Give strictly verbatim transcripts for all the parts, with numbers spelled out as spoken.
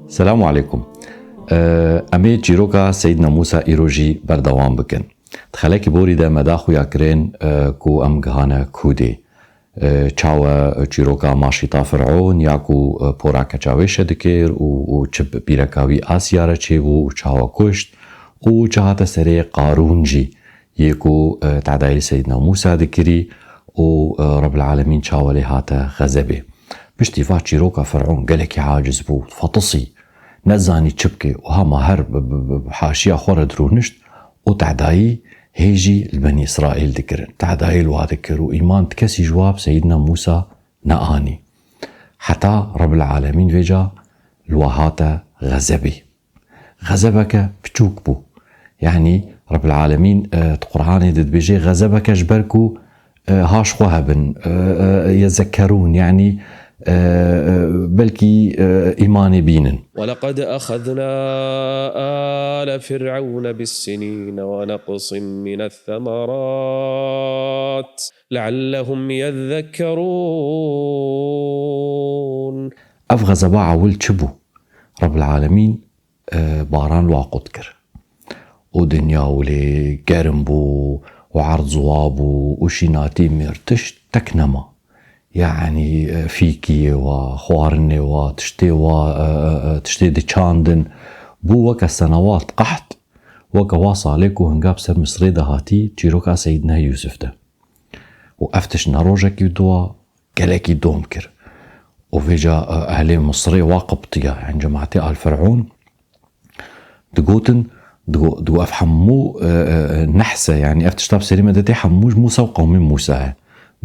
Selamu aleykum. Em ê çîroka Seyîdna Mûsa îro jî berdewam bikin. Di xelekî borî de me da xuya kirin ku em gihane Kûdê. Çawe çîroka maşîta Fir'ûn ya ku pora keça wê şedikir û çi bi pîreka wî Asiya re çêbû û çawa kuşt û çi hate serê Qarûn jî yê ku tedayê Seyîdna Mûsa dikirî û Rebbil Alemîn çawa lê hate xezebê. Piştî va çîroka Fir'ûn gelekî aciz bû, fetisî, nezanî çi bike û hema her bi, bi, bi, bi haşiya xwe re dirûnişt û tedayî hê jî li Benî Îsraîl dikirin. Tedayî li wa dikir û îman ti kesî ji wa bi Seyîdna Mûsa neanî. Heta Rebbil Alemîn vêca li wa hate xezebê. Xezebeke piçûk bû. Yanî Rebbil Alemîn, e, di Qur'anê de dibêje, xezebeke ji ber ku, e, haş xwe hebin, e, e, yezekkerûn, yanî, e, e, belkî, e, îmanê bînin. ولقد أخذنا آل فرعون بالسنين ونقص من الثمرات لعلهم يذكرون. Ev xezeba ewil çi bû? Rebbil Alemîn, e, baran li wa qut kir. Û dinya wilê germ bû û erd ziwa bû û şînatî mêr tişt tek nema. Yanî, e, fîkiyê wa, xwarinê wa, tiştê wa, e, e, e, tiştê diçandin. Bû weke senewat qeht, weke wa salê ku hinga bi ser Misrê de hatî, çîroka Seyîdna Yûsif de. Û ev tişt ne rojekî dua, gelekî dom kir. Û vêca, e, ehlê Misrê wa qibtiya, yani cemaetê Al Fir'ûn, digotin, digo-, digo ev hemû, e, e, nehse, yani ev tişta bi serî me de tê hemû ji Mûsa û qewmê Mûsa ye.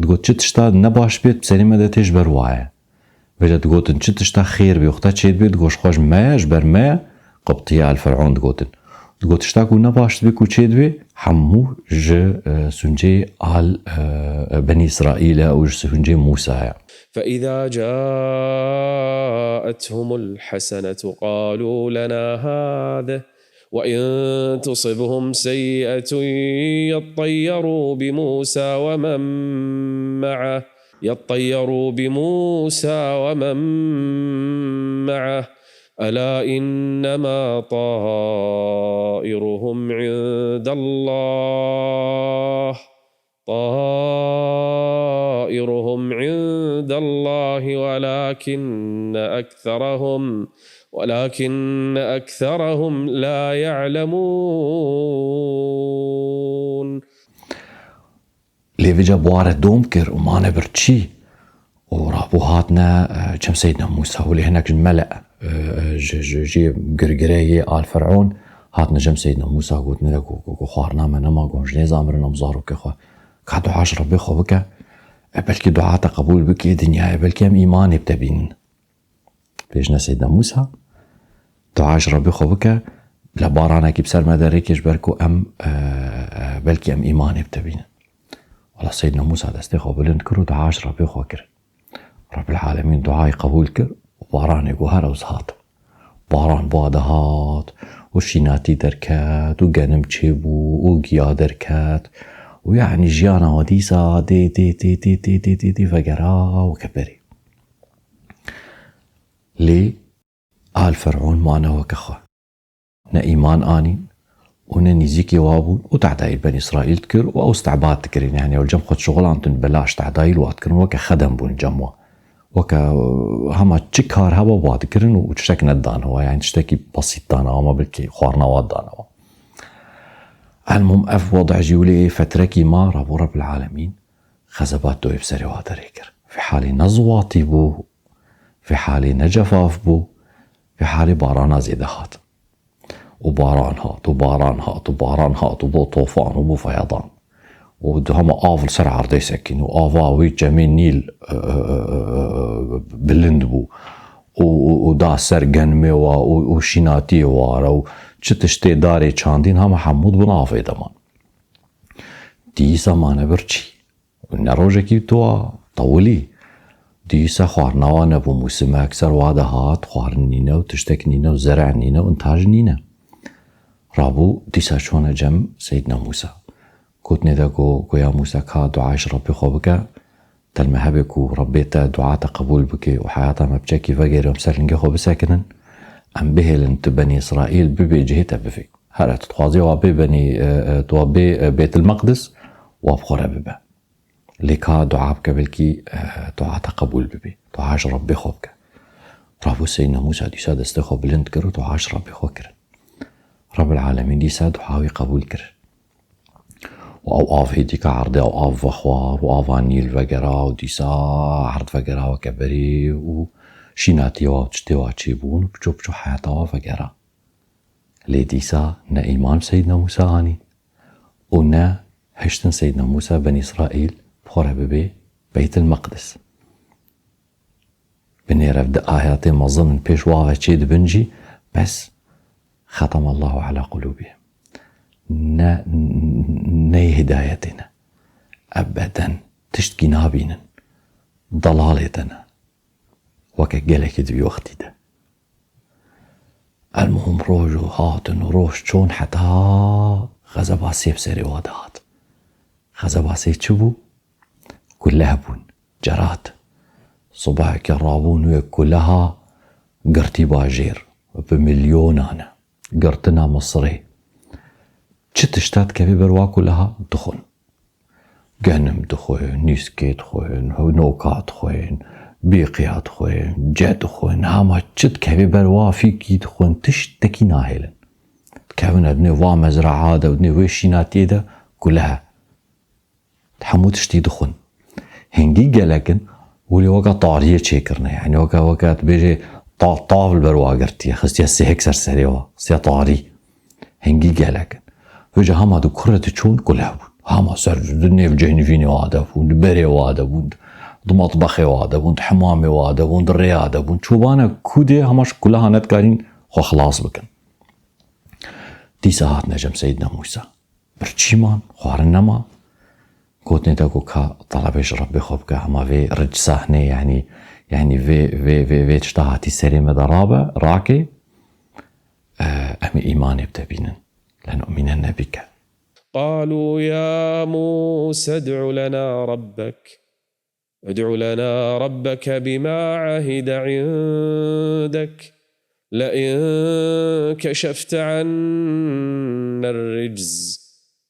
Digot çi tişta ne baş bê bi serî me de tê ji ber wa ye. Vêca digotin çi tişta xêr bê, wexta çê dibê, digot ji xwe ji me ye, ji ber me ye, qibtiya Al Fir'ûn digotin. Digot tişta ku ne baş dibê ku çê dibê, hemû ji, e, suncê Al, e, Benî Îsraîl e û ji suncê Mûsa ye. فإذا جاءتهم الحسنة قالوا لنا هذه وإن تصبهم سيئة يطيروا بموسى ومن معه، يطيروا بموسى ومن معه، ألا إنما طائرهم عند الله، طائرهم عند الله ولكن أكثرهم، ولكن أكثرهم لا يعلمون. Lê vêca bi wa re dom kir û mane birçî û rabû hatine, e, cem Seyîdna Mûsa. Welê hinek ji mele, e, e, ji, ji, ji girgireyê Al Fir'ûn hatine cem Seyîdna Mûsa, gotine de ku, ku, ku xwarina me nema, got ji nêza mirin em zarokê xwe. Ka dua ji Rebbê xwe bike, e, belkî dua te qebûl bike, dinyayê belkî em îmanê bi te bînin. Bêjine Seyda Mûsa, dua ji Rebbê xwe bike, bila baranekî bi ser me derêke ji ber ku em, e, e, belkî em îmanê bi te bînin. Wela Seyda Mûsa destê xwe bilind kir û dua ji Rebbê xwe kir. Rebbil Alemîn duayê qebûl kir û baranê ku her ew hat. Baran ba dihat û şînatî derket û genim çêbû û giya derket û yanî jiyana we dîsa dê, dê, dê, dê, dê, dê, dê, dê vegera weke berê. Lê Al Fer'ûn mane weke xwe. Ne îman anîn û ne nîzîkê wa bûn û tehdayî Benî Îsraîl dikir û ew stehbat dikirin. Yanî ew cem xwe dişixulantin belaş tehdayî li wa dikirin, weke xedem bûn cem wa. Weke, e, hema çi kar heba wa dikirin û tiştek nedane wa, yanî tiştekî besît dane wa, ama belkî xwarina wa dane wa. Elmûm ev wede jî wê lê fetrekî ma rabû Rebbil Alemîn xezeba doyê bi serê wa derê kir. Vê halê ne ziwatî bû, vê halê ne cefaf bû, vê halê barana zêde hat. Û baran hat, û baran hat, û baran hat, û bû tofan, û bû feyedan. Û di hema av li ser erdê sekîn, û ava wî cemê Nîl, e, e, e, e, e, bilind bû. Û, û, û da ser genimê wa, û, û şînatiyê wa re, û çi tiştê darê çandîn hema hemû dibin avê de man. Dîsa mane birçî. Ne rojekî tu a tewilî. Dîsa xwarina wa nebû, mûsimek ser wa de hat, xwarin nîne û tiştek nîne û zere nîne û intaj nîne. Rabû dîsa çûne cem Seydna Mûsa. Gotinê de ku, ku ya Mûsa ka dua ji Rebbê xwe bike, telme hebe ku Rebbê te dua te qebûl bike û heyata me biçekî vegere em ser lingê xwe bisekinin. Em bihêlin tu Benî Îsraîl bibê cihê te bivê. Here tu dixwazê wa bê Benî, e, e, tu wa bê, e, Bêtil Meqdis, wa bi xwe re bibe. Lê ka dua bike belkî, e, dua te qebûl bibê. Dua ji Rebbê xwe bike. Rabû Seydna Mûsa dîsa destê xwe bilind kir û dua ji Rebbê xwe kirin. Rebbil Alemîn dîsa dua wî qebûl kir. Û ew av hêdîka erdê ew av vexwar û ava Nîl vegera û dîsa erd vegera weke berê û şînatiyê wa û tiştê wa çêbûn û piço piço heyata wa vegera. Lê dîsa ne îman bi Seydna Mûsa anî û ne hiştin Seydna Mûsa Benî Îsraîl bi xwe re bibê Beytil Meqdis. Binêre di ayetê mezin in pêş wa ve çê dibin jî, bes xeteme Allahu ala qulûbihim. Ne, ne hidayetê ne. Ebeden tiştkî nabînin. Delalê de ne. Weke gelekî di wî wextî de. Elmuhim roj û hatin û roj çûn heta xezeba sê bi serê wa de hat. Xezeba sê çi bû? Kuleh bûn, cerat. Sibeheke rabûn wê kuleha girtî bajêr, bi milyonan e. Girtina Misirê. Çi tişta dikevî ber wa kuleha dixwin. Genim dixwin, nîskê dixwin, noka dixwin, bîqiya dixwin, ce dixwin, hema çi dikevî ber wa fîkî dixwin, tiştekî nahêlin. Dikevine dinê va mezraa de, dinê wê şînatiyê de kulehe. Hemû tiştî dixwin. Hingî gelek in, wî weka tariyê çêkirine. Yanî weke, weke tu bêjê ta-, tav li ber wa girtiye, xistiye sêhek ser serê wa, xistiye tarî. Hingî gelek in. Vêca hema di kure diçûn kuleh bûn. Hema ser di nêv ceynivînê wa de bûn, di berê wa de bûn, di matbexê wa de bûn, di hemamê wa de bûn, di rêya de bûn. Çobane ku dê hema ji kuleha nedikarîn xwe xilas bikin. Dîsa hatine cem Seydna Mûsa. Birçî man, xwarin nema. Gotinê te ku ka telebê ji Rebbê xwe bike, hema vê ric sahnê, yanî, yanî vê, vê, vê, vê tişta hatî serê me de rabe, rakê, e, em ê îmanê bi te bînin. Lenu'minenne bike. قالوا يا موسى ادع لنا ربك ادع لنا ربك بما عهد عندك لئن كشفت عنا الرجز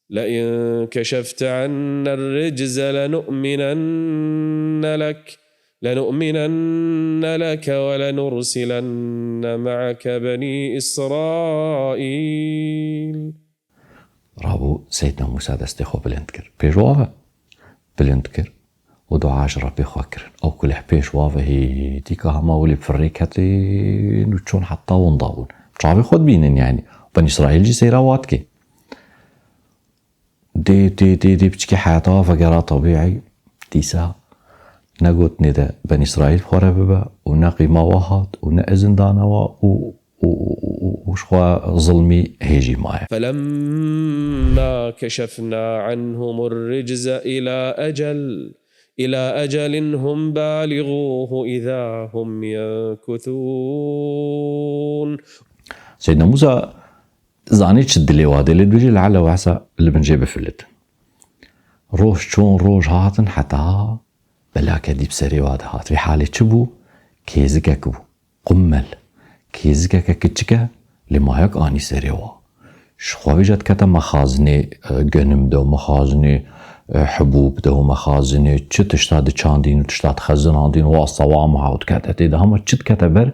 لئن كشفت عنا الرجز لنؤمنن لك لنؤمنن لك ولنرسلن معك بني إسرائيل. Rabû Seydna Mûsa destê xwe bilind kir. Pêş wa ve bilind kir û dua ji Rebbê xwe kirin. Ew kuleh pêş wa ve hêdîka hema welî firê ketin û çûn heta winda bûn. Çavê xwe dibînin yanî. Ben Îsraîl jî seyra wa dike. Dê, dê, dê, dê piçikê heyata wa vegera tebîî. Dîsa ne gotinê de Ben Îsraîl xwe re bibe û ne qîma wa hat û ne izin dane wa û û, û, û, û, û ji xwe zilmî hêjî maye. فلما كشفنا عنهم الرجز إلى أجل إلى أجل هم بالغوه إذا هم ينكثون. Seydna Mûsa zanî çi dilê wa dê, lê dibêje, "Le'elle ve esa li bin jê bifilitin." Roj çûn, roj hatin, heta belake dî bi serê wa de hat. Vê halê çi bû? Kêzikek bû. Qummel. Kêzikeke kiçik e, lê mayek anî serê wa. Ji xwe vêca dikete mexazinê, e, genim de û mexazinê, e, hibûb de û mexazinê çi tişta diçandîn û tişta dixezinandîn, wasta wa miha û dikete tê de, hema çi dikete ber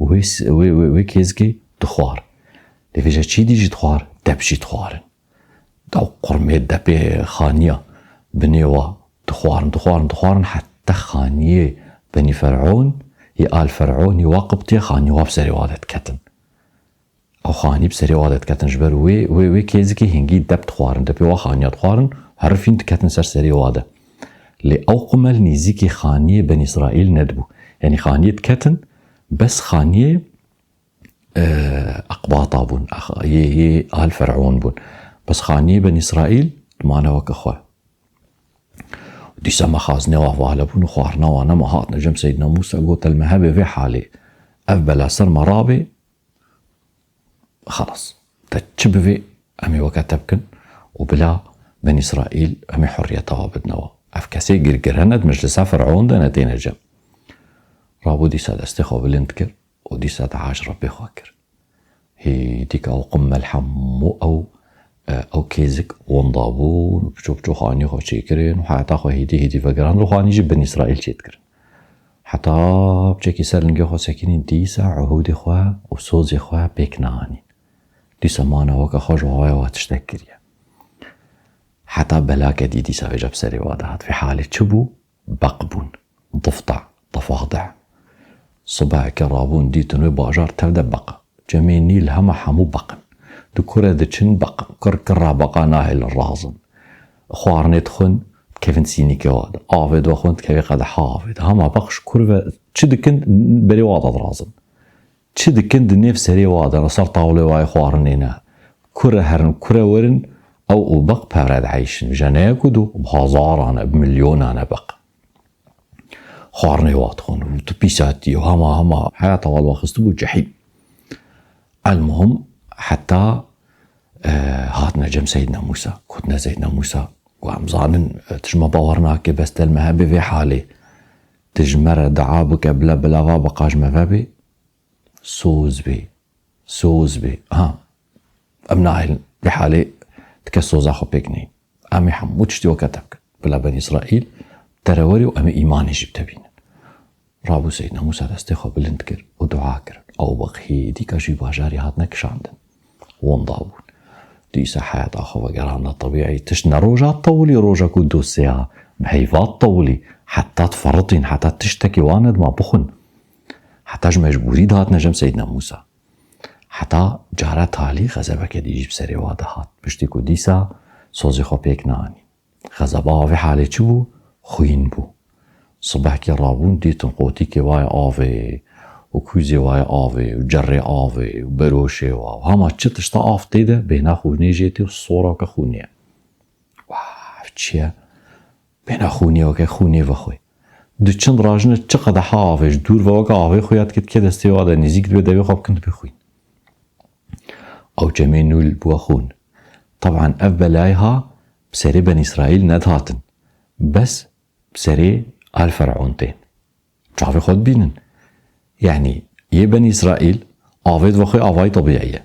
û wê s-, wê, wê, wê kêzikê dixwar. Lê vêca çî dî jî dixwar, dep jî dixwarin. Ew qurmê depê xaniya binê wa dixwarin, dixwarin, dixwarin, heta xaniyê Benî Fer'ûn, yê Al Fer'ûn, yê wa Qibtiyê xaniyê wa bi serê wa de diketin. Ew xanî bi serê wa de diketin, ji ber wê, wê, wê kêzikê hingî dep dixwarin, depê wa xaniya dixwarin, herifîn diketin ser serê wa de. Lê ew qumel nîzîkê xaniyê Benî Îsraîl nedibû. Yanî xaniyê diketin, bes xaniyê e, Eqbata bûn, ex-, yê, yê Al Fer'ûn bûn. Bes xaniyê Ben Îsraîl dimane weke xwe. Dîsa mexazinê wa vala bûn û xwarina wa nema, hatine cem Seydna Mûsa, gote, "Li me hebe vê halê, ev bela ser me rabê, xelas. Te çi bivê, em ê weke te bikin û bila Ben Îsraîl em ê hurriyeta wa bidine wa." Ev kesê girgire ne, di meclisa Fer'ûn de ne, têne cem. Rabû dîsa destê xwe bilind kir û dîsa dua ji Rebbê xwe kir. Hêdî ke ew qimmel hemû ew, e, ew kêzik winda bûn û piço piço xanî xwe çêkirin û heyata xwe hêdî hêdî vegerand û xanî jî bin Îsraîl çêdikirin. Heta piçekî ser lingê xwe sekinîn, dîsa uhûdê xwe û sozê xwe pêk neanîn. Dîsa mane weke xwe ji waya wa tiştek kiriye. Heta belake dî dîsa vêca bi serê wa de hat. Vê halê çi bû? Beq bûn. Difta, tefadeh. Sibeheke rabûn dîtin wê bajar tev de beq. Cemê Nîl hema hemû beq in. Di kure diçin beq in. Kir kira beqa nahêlin razin. Xwarinê dixwin dikevin sînîke wa de. Avê dixwin dikevê qedeha avê de. Hema beq ji kur ve çi dikin berê wa de dirazin. Çi dikin di nêv serê wa de, li ser tawlê wa yê xwarinê ne. Kure herin, kure werin, ew û beq pevre dieyşin. Jeneye ku du, bi hezaran e, bi milyonan e beq. Xwarinê wa dixwin û tu pîsatî û hema, hema heyata wa li wa xistibû cehîm. Elmuhim, heta, e, hatine cem Seydina Mûsa. Gotine Seydina Mûsa, ku em zanin, e, tu ji me bawer nake, bes te li me hebe vê halê. Tu ji me re dua bike, bila, bila va beqa ji me vebe. Soz bê. Soz bê. Ha. Em nahêlin. Vê halê ti kes soza xwe pêk neyîn. Em ê hemû tiştê weke te bikin. Bila Benî Îsraîl te re werê û em ê îmanê jî bi te bînin. Rabû Seydna Mûsa destê xwe bilind kir û dua kirin. Ew beq hêdîka ji wî bajarê hatine kişandin. Winda bûn. Dîsa heyata xwe vegeranda tebîî. Tişt ne roja tewilî, roja ku dosyeya bi heyva tewilî. Heta diferitîn, heta tiştekî wan nedima bixwin. Heta ji mecbûrî dihatine cem Seydna Mûsa. Heta cara talî xezebeke dî jî bi serê wa dihat. Piştî ku dîsa sozê xwe pêk neanî. Xezeba wa vê halê çi bû? Xwîn bû. Sibehkê rabûn dîtin qotîkê wa yê avê û kûzê wa yê avê û cerrê avê û beroşê wa û hema çi tişta av tê de bêhna xwînê jê tê û sora weke xwînê ye. Wa, ev çi ye? Bêhna xwînê weke xwînê vexwe. Di çend rajine çi qedeha avê ji dûr ve weke avê xuya dike, dike destê wa de nêzîk dibe, devê xwe bikin dibe xwîn. Ew cemê Nîl bûye xûn. Teban ev belayê ha bi serê Benî Îsraîl nedihatin. Bes bi serê al Fer'ûn tên. Çavê xwe dibînin. Yanî yê Benî Îsraîl avê dibe xwe avayî tebîî ye.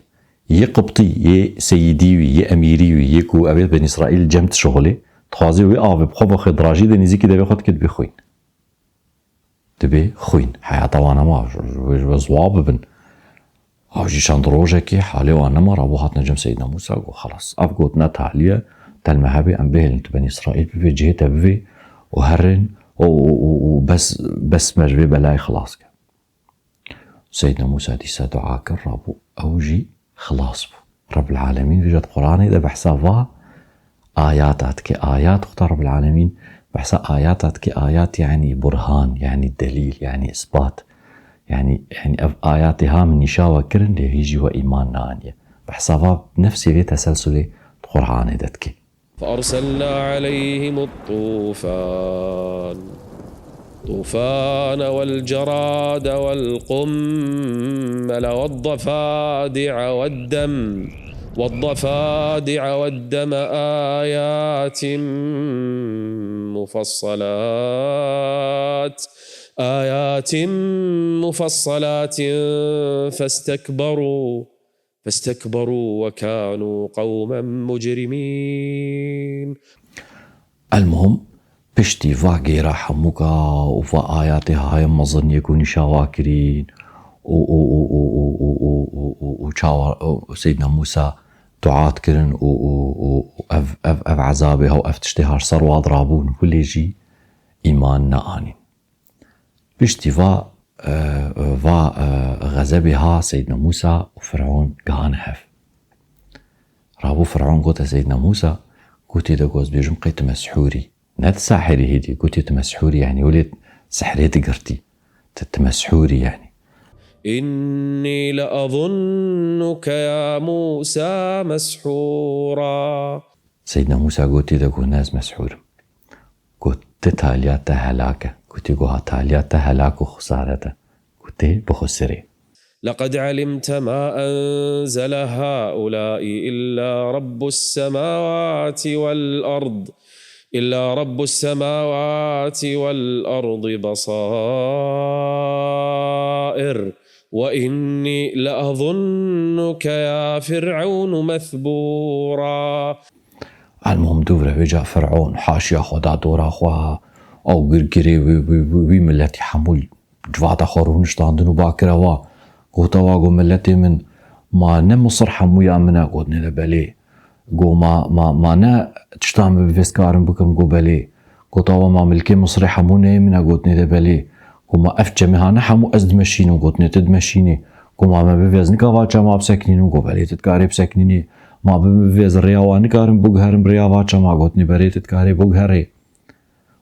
Yê Qibtî, yê seyîdî wî, yê emîrî wî, yê ku ev ê Benî Îsraîl cem dişixulê, dixwaze wê avê bi xwe vexwe dirajî de nêzîkî devê xwe dike dibê xwîn. Dibê xwîn. Heyata wan nema, ji, ji, ji, ziwa bibin. Ew jî çend rojekê halê wan nema, rabû hatine cem Seydna Mûsa, got, xelas. Ev gotina talî ye, te li me hebê, em bihêlin tu Benî Îsraîl bivê, cihê te bivê û herin û, û, û, û bes, bes me ji vê belayê xilas ke. Seydna Mûsa dîsa dua kir, rabû ew jî xilas bû. Rebbil Alemîn vêca di Quranê de behsa va ayata dike. Ayat, wexta Rebbil Alemîn behsa ayata dike, ayat yanî burhan, yanî delîl, yanî isbat. Yanî, yanî ev ayatê ha min nîşa we kirin, lê hî jî we îman neaniye. Behsa va nefsê vê teselsulê di Quranê de dike. فأرسلنا عليهم الطوفان، طوفان والجراد والقمل والضفادع والدم، والضفادع والدم آيات مفصلات، آيات مفصلات فاستكبروا، فاستكبروا وكانوا قوما مجرمين. Elmuhim, piştî va gêra hemûka û va ayatê haye mezin yê ku nîşa wa kirîn û, û, û, û, û, û, û, û, û, û çawa, û, û Seydna Mûsa dua dikirin û, û, û, û ev, ev, ev ezabê ha û ev tiştê ha ji ser wa dirabûn, wilê jî îman neanîn. Piştî va, e, va, e, xezebê ha Seydna Mûsa û Fir'ûn gihane hev. Rabû Fir'ûn gote Seydna Mûsa, gotê de ku ez bêjim qey tu meshûrî. Ne tu sahirî hêdî, gotê tu meshûrî, yanî welê sehrê digirtî. Tu, tu meshûrî yanî. إني لأظنك يا موسى مسحورا. Seydna Mûsa gotê de got, ne ez meshûr im. Got, ti taliya te helak e. Gotê, got, ha, taliya te helak û xesaret e. Gotê, bi xwe sirê. لقد علمت ما أنزل هؤلاء إلا رب السماوات والأرض، إلا رب السماوات والأرض بصائر، وإني لأظنك يا فرعون مثبورا. Elmuhim dûv re vêca Fir'on haşiya xwe da dora xwe, ew girgirê wî, wî, wî, wî miletî hemû civata xwe rûniştandin û ba kire wa. Gote wa, got, "Miletê min, ma ne Misir hemûya min e?" Gotine de, "Belê." Got, "Ma, ma, ma ne tişta min bivê ez karim bikim?" Got, "Belê." Gote wa, "Ma milkê Misirê hemû neyê min e?" Gotine de, "Belê." Got, "Ma ev çemê ha ne hemû ez dimeşînim?" Gotine, "Tu dimeşînî." Got, "Ma me bivê ez nika va çema bisekinînim?" Got, "Belê, tu dikarê bisekinînî." "Ma bi min bivê ez rêya wa nikarim biguherim rêya va çema?" Gotine, "Belê, tu dikarê biguherê."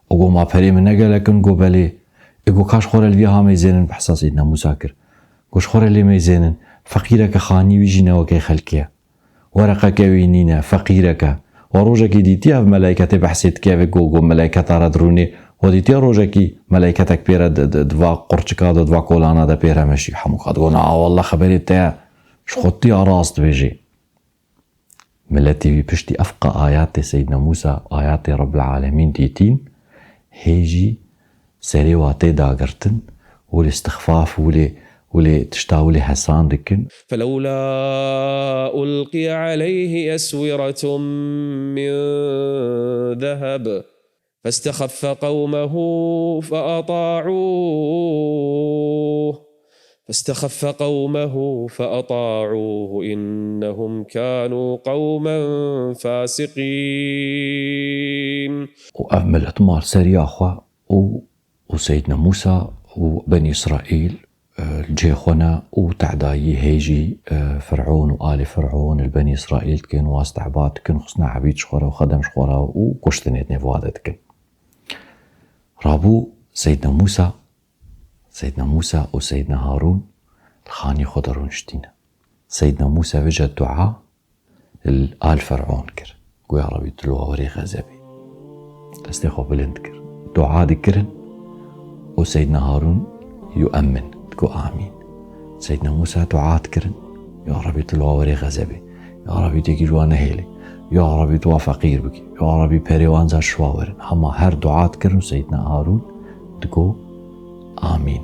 Û got, "Ma perê min ne gelek in?" Got, "Belê." Ê got, "Ka ji xwe re li vî ha meyzênin?" Behsa Seydna Mûsa kir. Got, "Ji xwe re lê meyzênin. Feqîreke xanî wî jî ne wekê xelkê ye. Wereqeke wî nîne, feqîreke." Wa rojekî dîtiye ev meleyketê behsê dike, vê got, got meleyketa re dirûnê. Wa dîtiye rojekî meleyketek pê re di, di, di va qurçika de, di va kolana de pê re meşî. Hemû kat got, "Na, wallah xeberê te ye. Ji xwe tu ya rast dibêjî." Miletê wî piştî evqa ayatê Seydna Mûsa, ayatê Rebbil Alemîn dîtîn, hê jî serê wa tê dagirtin, wilê istixfaf, wilê, wilê tişta, wilê hesan dikin. فلولا ألقي عليه أسورة من ذهب فاستخف قومه فأطاعوه، فاستخف قومه فأطاعوه إنهم كانوا قوما فاسقين. Û ev milet mal seriya xwe û, û Seydna Mûsa û Benî Îsraîl, e, li cihê xwe ne û tehdayî hê jî, e, Fir'on û alê Fir'on li Benî Îsraîl dikin, wa istehbat dikin, xistine ebîd ji xwe re û xedem ji xwe re û kuştinê di nêv wa de dikin. Rabû Seydna Mûsa, Seydna Mûsa û Seydna Harûn li xanî xwe de rûniştîne. Seydna Mûsa vêca dua li al Fer'on kir. Got, "Ya Rebî, tu li wa werê xezebê." Destê xwe bilind kir. Dua dikirin û Seydna Harûn yu'emmin, digot, "Amîn." Seydna Mûsa dua dikirin, "Ya Rebî, tu li wa werê xezebê. Ya Rebî, tu yekî ji wan nehêlî. Ya Rebî, tu wa feqîr bikî. Ya Rebî, perê wan za ji wa werin." Hema her dua dikirin û Seydna Harûn digot, "Amîn."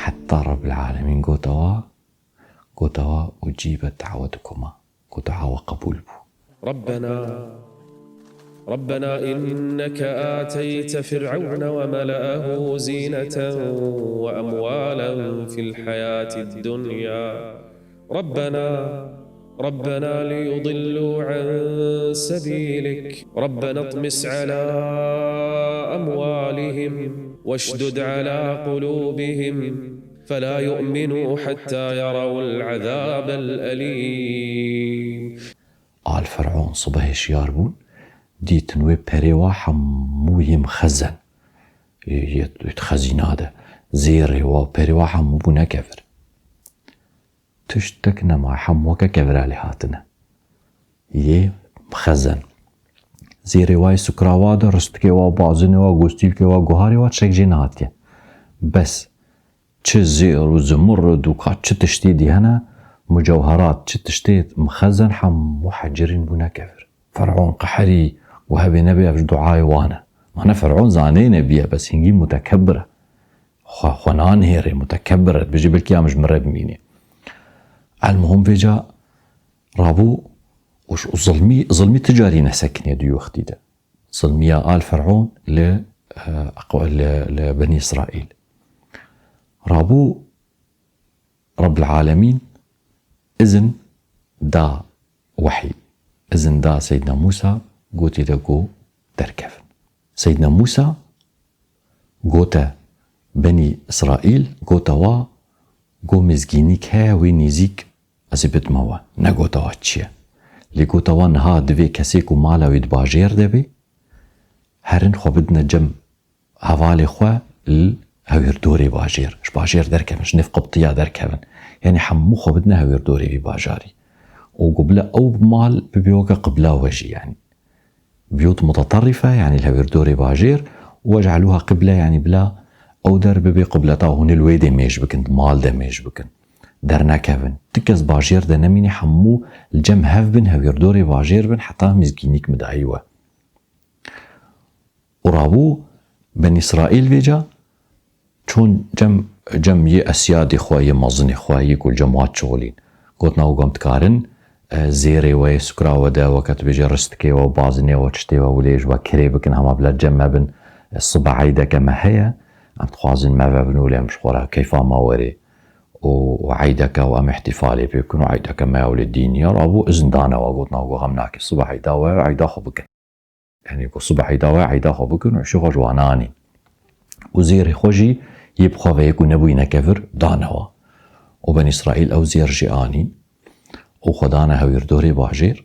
Heta Rebbil Alemîn gote wa, gote wa, "Ucîbet da'wetukuma." Got, dua we qebûl bû. ربنا، ربنا إنك آتيت فرعون وملأه زينة وأموالا في الحياة الدنيا. ربنا، ربنا ليضلوا عن سبيلك. ربنا اطمس على أموالهم واشدد على قلوبهم فلا يؤمنوا حتى يروا العذاب الأليم. Al Fer'on sibehê şiyar bûn, dîtin wê perê wa hemû yê mixezen, yê, yê xezîna de, zêrê wa, perê wa hemû bûne kevir. Tiştek nema, hemû weke kevira lê hatine. Yê mixezen. Zêrê wa yê sukra wa de, ristikê wa, bazinê wa, gostîlkê wa, guharê wa, tiştek jê nehatiye. Bes çi zêr û zimurd û ka çi tiştê dî hene, mucewherat, çi tiştê mixezen, hemû hecirîn bûne kevir. Fer'on qeherî, got hebê nebê ev ji duayê wan e. Mane Fer'on zanê nebiye, bes hingî mutekebir e. Xwe, xwe nanihêrê, mutekebir e, dibêje belkî em ji min re bimînê. Elmuhim vêca rabû û, û zilmî, zilmî ti carî nesekinê di wî wextî de. Zilmiya al Fer'on li, e, li, li Benî Îsraîl. Rabû Rebbil Alemîn izin da wehî, izin da Seydna Mûsa, gotê de ku derkevin. Seydna Mûsa gote Benî Îsraîl, gote wa, go mizgînîk heye wê nêzîk, ez ê bidime we. Negote wa çi ye. Lê gote wa niha divê kesê ku mala wî di bajêr de bê, herin xwe bidine cem hevalê xwe li hewîrdorê bajêr. Ji bajêr derkevin, ji nêv qibtiya derkevin. Yanî hemû xwe bidine hewîrdorê vî bajarî. Û ku bila ew mal bibe weke qibla we jî, yanî. Biyût muteterîfe, yanî li hewîrdorê bajêr, û وجعلوها قبلة, yanî bila ew der bibe qibleta hûn ê li wê dê mêj bikin, di mal de mêj bikin. Dernekevin. Ti kes bajêr de nemîne, hemû li cem hev bin, hewîrdorê bajêr bin, heta mizgînîk midayî we. Û rabû Benî Îsraîl vêca çûn cem cem yê esyadê xwe, yê mezinê xwe, yê ku li cem wan çixulîn. Gotina ku em dikarin, e, zêrê we yê sukra we de, weke tu bêjê ristikê we, bazinê we, tiştê we, wilê ji we kirê bikin, hema bila cem me bin, e, sibe eydeke me heye, em dixwazin me vebin, wilê em ji xwe re keyfa me werê. Û, û eydeke û em îhtîfalê pê bikin û eydeke me ya wilê dînî ya rabû, izin dane we, gotina ku xem nake, sibe eyda we, eyda xwe bikin. Yanî ku sibe eyda we, eyda xwe bikin û îşê xwe ji wan anîn. Û zêrê xwe jî yê bi xwe ve yê ku nebûyî nekevir dane we. Û Benî Îsraîl ew zêr jî anîn û xwe dane hewîrdorê bajêr.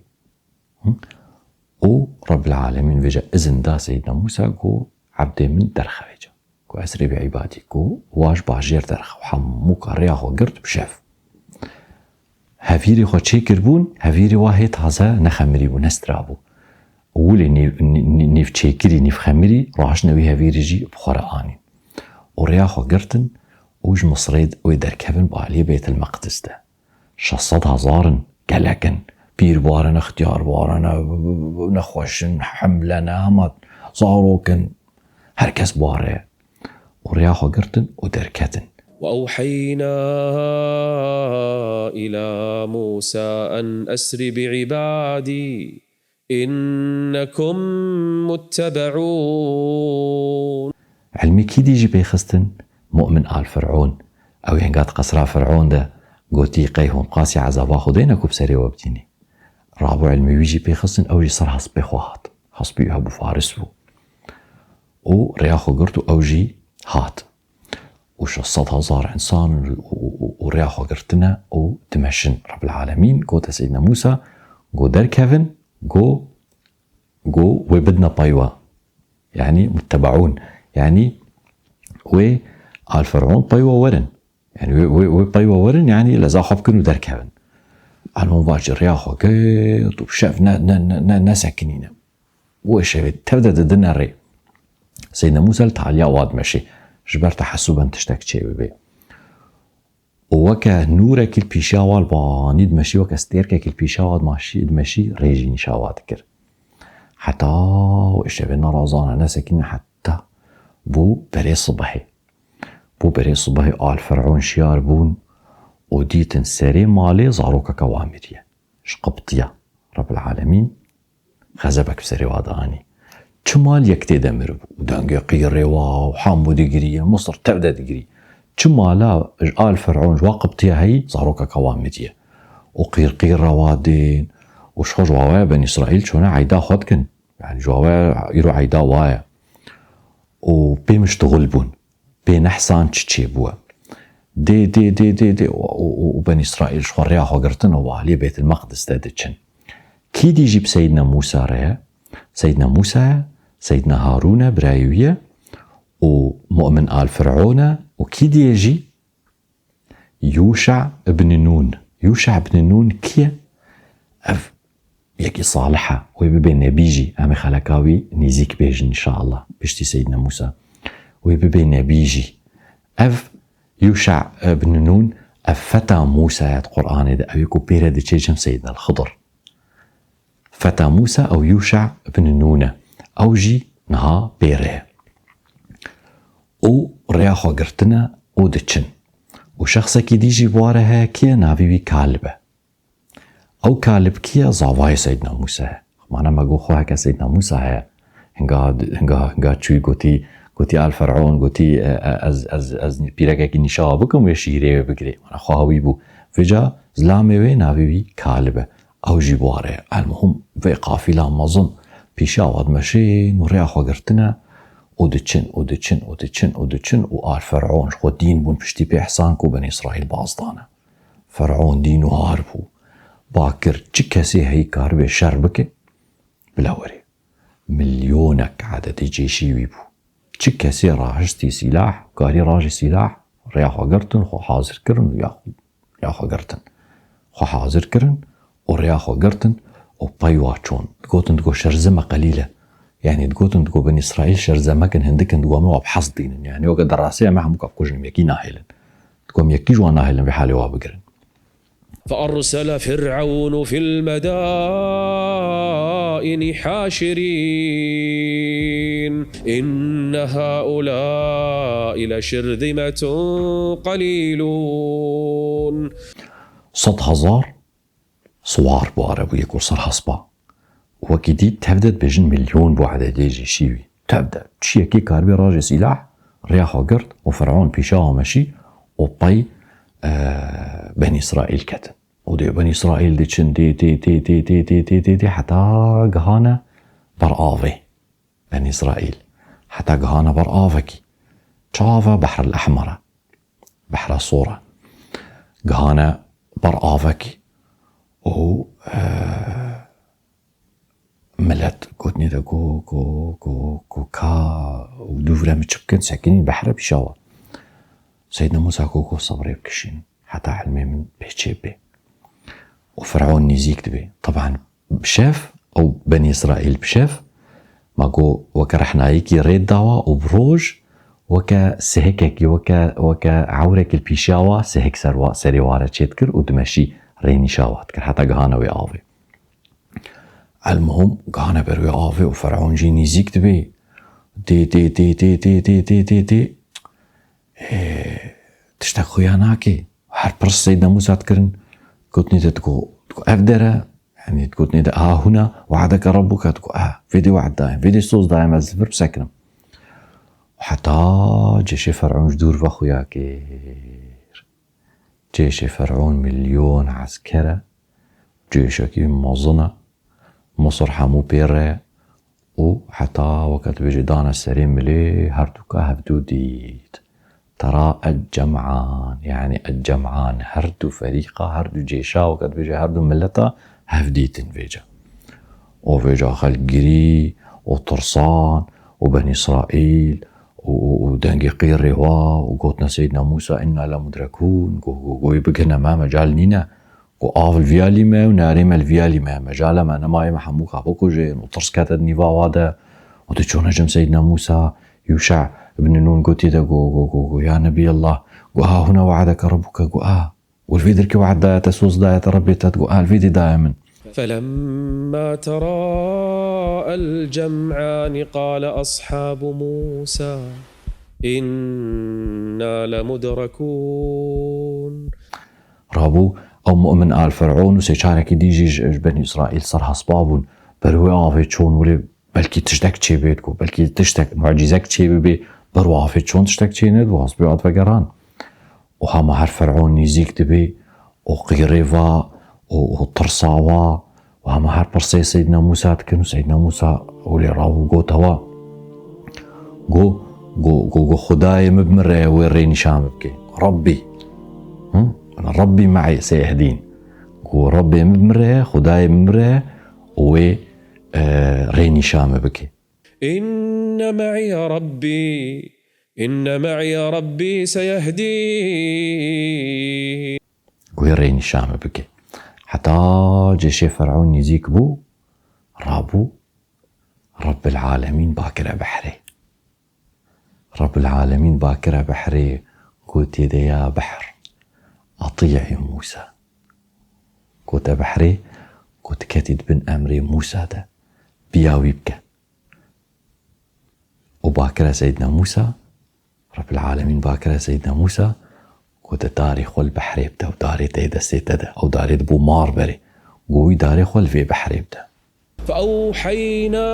Û Rebbil Alemîn vêca izin da Seyyidna Mûsa ku ebdê min derxe vêca. Ku esrî bi îbadî, ku wa ji bajêr derxe û hemû ka rêya xwe girt bi şev. Hevîrê xwe çêkiribûn, hevîrê wa hê taze nexemirîbû, nestirabû. Û wilê nîv, nî-, nî-, nîv çêkirî, nîv xemirî, raştine wî hevîrê jî bi xwe re anîn. Û rêya xwe girtin û ji Misirê wê derkevin bi aliyê Beytil Meqdis de. Şeş sed hezar in, gelek in. Pîr bi wan re ne, ixtiyar bi wan re ne, nexweş in, hemle ne, hema zarok in. Her kes bi wan re ye. Û rêya xwe girtin û derketin. وأوحينا إلى موسى أن أسر بعبادي إنكم متبعون. Ilmî kî dî jî pê xistin? Mu'min al Fir'on. Ew hênga di qesra Fir'on de gotî, qey hûn qasî ezaba Xwedê ne ku bi serê we bitînî? Rabû ilmî wî jî pê xistin, ew jî ser hespê xwe hat. Hespî wî hebû, faris bû. Û rêya xwe girt û ew jî hat. Û şeş sed hezar însan û, û, û, û rêya xwe girtine û dimeşin. Rebbil Alemîn gote Seyyidina Mûsa, go derkevin, go, go wê bidine pey we. Yanî muttebaûn. Yanî wê al Fir'on pey we werin. Yanî wê, wê, wê pey we werin, yanî leza xwe bikin û derkevin. Elmûn va jî rêya xwe girt û bi şev ne, ne, ne, ne, nesekinîne. Û şevê tev de didine rê. Seyyidna Mûsa li taliya wa dimeşê. Ji ber tehesubin tiştek çê bibe. Û weke nûrekî li pîşiya wa li banî dimeşî, weke stêrkekî li pîşiya wa dimaşî, dimeşî, rê jî nîşa wa dikir. Heta û şevê nerazane, nesekîne heta bû berê sibehê. Bû berê sibehê al Fer'on şiyar bûn û dîtin serê malê zarokeke wa miriye. Ji Qibtiya. Rebbil Alemîn xezebek bi serê wa de anî. Çi mal yek tê de miribû û dengê qîrê wa û hemû digirî, Misir tev de digirî. Çi mala ji al Fer'on ji wa Qibtiya heyî, zarokeke wa miriye. Û qîrqîra wa dên û ji xwe ji wa waya Benî Îsraîl çûne eyda xwe dikin. Yanî ji wa waya îro eyda wa ye. Û pê miştixul bûn. Pê nehsan çi çêbûye. Dê, dê, dê, dê, dê, û, û, û, û Benî Îsraîl ji xwe rêya xwe girtin û aliyê Beytil Meqdis de diçin. Kî dî jî bi Seyyidna Mûsa re ye? Seyyidna Mûsa ye, Seyyidna Harûn e, birayê wî ye, û Mu'min al Fir'on e, û kî dî ye jî? Yûşa ibn Nûn. Yûşa ibn Nûn kî ye? Ev yekî salih e. Wê bibe nebî jî. Em ê xeleka wî nêzîk bêjin, înşallah, piştî Seyyidna Mûsa. Wê bibe nebî jî. Ev Yûşa ibn Nûn, ev feta Mûsa ye di Qur'anê de. Ew ê ku pê re diçe cem Seyyidna Xidir. Feta Mûsa ew Yûşa ibn Nûn e. Ew jî niha pê re ye. Û rêya xwe girtine û diçin. Û şexsekî dî jî bi wa re heye, kî ye? Navê wî Kalib e. Ew Kalib kî ye? Zavayê Seyyidna Mûsa ye. Mana me got xwe heke Seyyidna Mûsa heye. Hinga, hinga, hinga çûyî gotî, gotî al Fer'on, gotî, e, e, ez, ez, ez pîrekekî nîşa we bikim, wê şîrê wê bigirê. Mana xweha wî bû. Vêca zilamê wê navê wî Kalib e. Ew jî bi wa re ye. Elmuhim vê qafîla mezin pîşa wa dimeşin û rêya xwe girtine û diçin û diçin û diçin û diçin û al Fer'on ji xwe dîn bûn piştî pê ihsan ku Benî Îsraîl baz dane. Fer'on dîn û har bû. Ba kir, çi kesê heyî karibe şer bike, bila were. Milyonek ededê cêşî wî bû. Çi kesê rahiştî sîlah, karî rajî sîlah, rêya xwe girtin, xwe hazir kirin û ya, ya xwe girtin. Xwe hazir kirin û rêya xwe girtin û pey wa çûn. Digotin, digo şerzime qelîl e. Yanî digotin, digo Benî Îsraîl şerzemek in, hindik in, digo em ê wa bi hesd dînin. Yanî weke derasê em ê hemûka bikujin, em yekî nahêlin. Digo em yekî ji wan nahêlin vê halê wa bigirin. فأرسل فرعون في المدائن حاشرين. إن هؤلاء لشرذمة قليلون. Sed hezar siwar bû, erebû yek û ser hespa. Wekî dî tev de dibêjin milyon bû ededê jî şîwî. Tev de. Çiyekê karibê rajê sîlah, rêya xwe girt û Fer'on pîşa ame şî û pey, e, Benî Îsraîl ketin. Û dê Benî Îsraîl diçin, dê, dê, dê, dê, dê, dê, dê, dê, dê, heta gihane ber avê. Benî Îsraîl. Heta gihane ber avekî. Çi av e? Behrul Ehmer e. Behra Sor e. Gihane ber avekî. Û, e, milet gotinê de go, go, go, go, ka û dûvre min çi bikin, sekinîn behre pîşa we. Seydna Mûsa go, go, sebrê bikişîn. Heta hilmê min pê çê bê. Û Fer'on nîzîk dibe. Teban bi şev, ew Benî Îsraîl bi şev, ma go weke rehnayekî rê dawa û bi roj weke sihikekî, weke, weke ewrekî li pîşiya wa sihik ser wa, serê wa re çêdikir û dimeşî rênîşa wa dikir. Heta gihane wê avê. Elmuhim, gihane ber wê avê û Fer'on jî nîzîk dibe. Dê, dê, dê, dê, dê, dê, dê, dê, dê. Ê, tiştek xuya nake. Her pirs Seydna Mûsa dikirin, gotinê de digo, digo, ev der e, yanî gotinê de, aha hûn e, we'edeke Rabbuke, digo, e, vê dê we'd dayim, vê dê soz dayim, ez li vir bisekinim. Heta cêşê Fer'on ji dûr ve xuya kir. Cêşê Fer'on milyon esker e, cêşekî mezin e, Misir hemû pê re û heta weke dibêje dane serê milê, herdûka hevdû dît. Tera el-cem'an, yanî el-cem'an, her du ferîqa, her du cêşa, weke dibêje her du mileta hev dîtin vêca. Û vêca xelk girî û tirsan û Benî Îsraîl û, û, û dengê qîrê wa û gotine Seydna Mûsa, "Inna lemudrekûn", go, go, go, wê bigihine me, mecal nîne. Go, av li vî alî me û narê me li vî alî me. Mecala me nema, ê me hemû ka bikujin û tirs kete di nîva wa de. Û tu çûne cem Seydna Mûsa, Yûşa ibn Nûn gotî de, go, go, go, go, ya Nebî Allah, go, aha hûn e we'edeke Rabbuke, go, a. Û li vê dirkê we'd daye te, soz daye te, Rebbê te, go, a, li vê dê daye min. فلما تراءى الجمعان قال أصحاب موسى إنا لمدركون. Rabû ew mu'min al Fer'on û sê çarekî dî jî ji, ji Benî Îsraîl serhespa bûn. Ber wê avê çûn, wê belkî tiştek çêbê, digo, belkî tiştek, mucîzek çêbibê, ber wê avê çûn tiştek çênedibû, hespê hat vegeran. Û hema her Fer'on nîzîk dibê û qîrê va û, û tirsa wa û hema her pirsê Seydna Mûsa dikin û Seydna Mûsa wê lê rabû gote wa. Go, go, go, go, Xwedayê min bi min re ye, wê rê nîşan min bike. Rabbî. Hı? Rabbî me'î seyehdîn. Go, Rabbê min bi min re ye, Xwedayê min bi min re ye û wê, e, rê nîşan min bike. إن معي ربي، إن معي ربي سيهدين. Wê rê nîşan min bike. Heta cêşê Fer'on nîzîk bû, rabû, Rabbil Alemîn bakire behrê. Rabbil Alemîn bakire behrê, gotiye de, ya behr, eti'î Mûsa. Gote behrê, got ketî di bin emrê Mûsa de, biya wî bike. Û bakire Seydna Mûsa, Rabbil Alemîn bakire Seydna Mûsa, gote darê xwe li behrê bide û darê te yê destê te de. Ew darê dibû mar berê. Go wî darê xwe li vê behrê bide. فأوحينا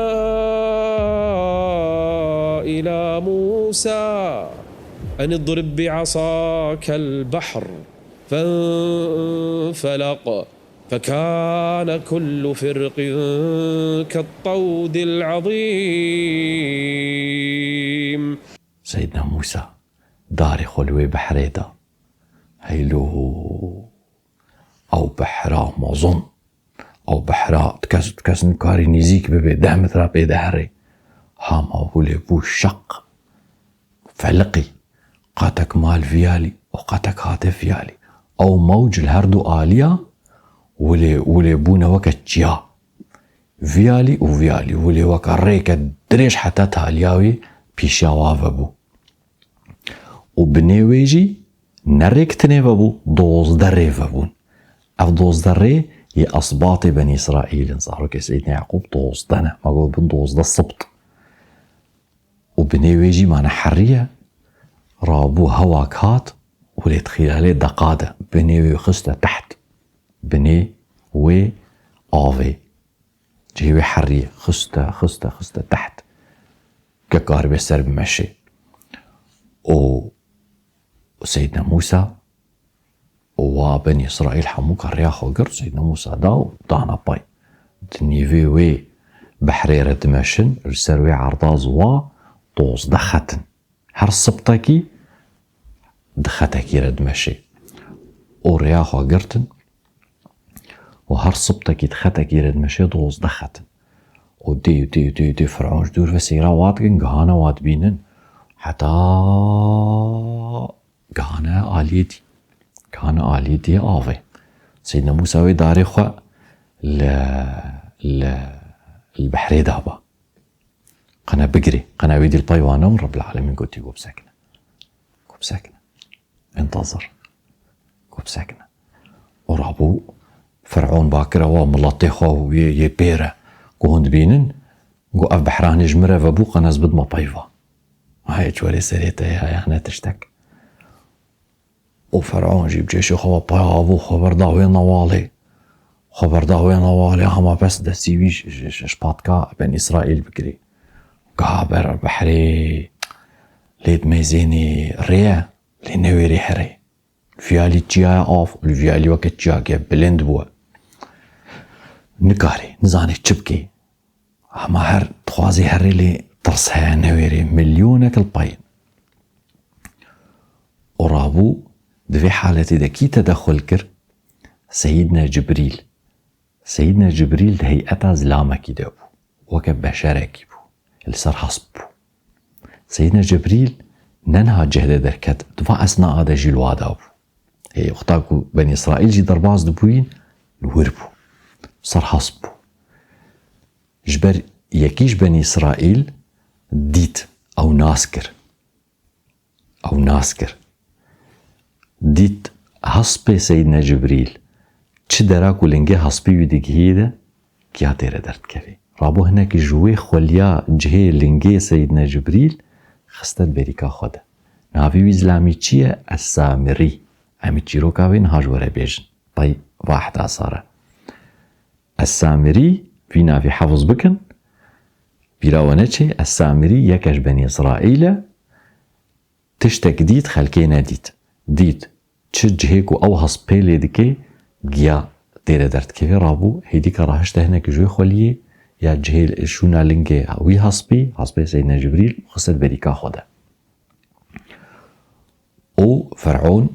إلى موسى أن اضرب بعصاك البحر فانفلق فكان كل فرق كالطود العظيم. Seydna Mûsa darê xwe li wê behrê da. Heylo, ew behra mezin, ew behra kes, kes nikarî nîzîk bibe, deh metra pê de herê. Hema wê lê bû şeq, feliqî, qatek mal viyalî û qatek hate viyalî. Ew mewc li her du aliya wê lê, wê lê bûne weke çiya. Viyalî û viyalî, wê lê weke rêke dirêj heta taliya wî pîşiya wa vebû. Û binê wê jî ne rêk tinê vebû, dozdeh rê vebûn. Ev dozdeh rê Yê esbatê Benî Îsraîl in, zarokê Seydna Yaqûb dozdeh ne. Me got bin dozdeh sibt. Û binê wê jî mane herriye, rabû hewa kat û lê di xîlalê deqa de binê wê xiste teht. Binê wê avê. Cihê wê herriye, xiste, xiste, xiste teht. Ke karibe ser bimeşê. Û Seydna Mûsa û wa Benî Îsraîl hemû ka rêya xwe girt, Seydna Mûsa da û dana pay. Di nîvê wê behrê re dimeşin, li ser wê erdaz wa dozdeh xet in. Her sibtekî di xetekî re dimeşê. Û rêya xwe girtin û her sibtekî di xetekî re dimeşê dozdeh xet in. Û dê, dê, dê, dê Firavun ji dûr ve seyra wa dikin, gihane wa dibînin. Heta gihane aliyê dî. Gihane aliyê dî avê. Seydna Mûsa wê darê xwe li, li, li behrê daba. Qene bigirê. Qene wê dî li pay wane û Rebbil Alemîn gotî, "Ku bisekine. Ku bisekine. Entazir. Ku bisekine." Û rabû Firavun bakire wa miletê xwe û yê, yê pê re. Ku hûn dibînin, ku ev behranê ji min re vebû, qene ez bidime pay va. Hayê çorê serê te ya, ya ne tiştek. Û Fer'ûn jî bi cêşê xwe ve paya bû, xwe berda wê newalê. Xwe berda wê newalê, hema bes destî wî ji, ji, ji patka ben Îsraîl bigirî. Giha ber behrê, lê di mêzênê rê ye, lê newêrê herê. Li viyalî çiyaya av, li viyalî weke çiyakê bilind bûye. Nikarê, nizanê çi bikê. Hema her dixwazê herê lê tirs heye, newêrê, milyonek li payîn. Û rabû, di vê haletê de kî tedexul kir? Seyîdne Cibrîl. Seyîdne Cibrîl di heyeta zilamekî de bû. Weke beşerekî bû. Li ser hesp bû. Seyîdne Cibrîl ne niha cihde derket, di va esnaa de jî li wa de bû. Hê wexta ku Benî Îsraîl jî derbas dibûyîn, li wir bû. Ser hesp bû. Ji ber yekî ji Benî Îsraîl dît, ew nas kir. Ew nas kir. Dît hespê Seyîdne Cibrîl çi dera ku lingê hespî wî digihî de, giya tê re derdikevê. Rabû hinek ji wê xweliya cihê lingê Seyîdne Cibrîl xiste di berîka xwe de. Navê wî zilamî çi ye? Es-Samirî. Em ê çîroka wê niha ji we re bêjin. Tay va ehdasa re. Es-Samirî, vî navî hefz bikin, bîra we neçê, Es-Samirî yeke ji Benî Îsraîl e, tiştek dît, xelkê nedît. Dît, çi cihê ku ew hespê lê dike, giya tê re derdikeve, rabû, hêdîka rahişte hinek ji wê xweliyê, ya cihê şûna lingê wî hespî, hespê Seyîdne Cibrîl, xiste di berîka xwe de. Û Fer'ûn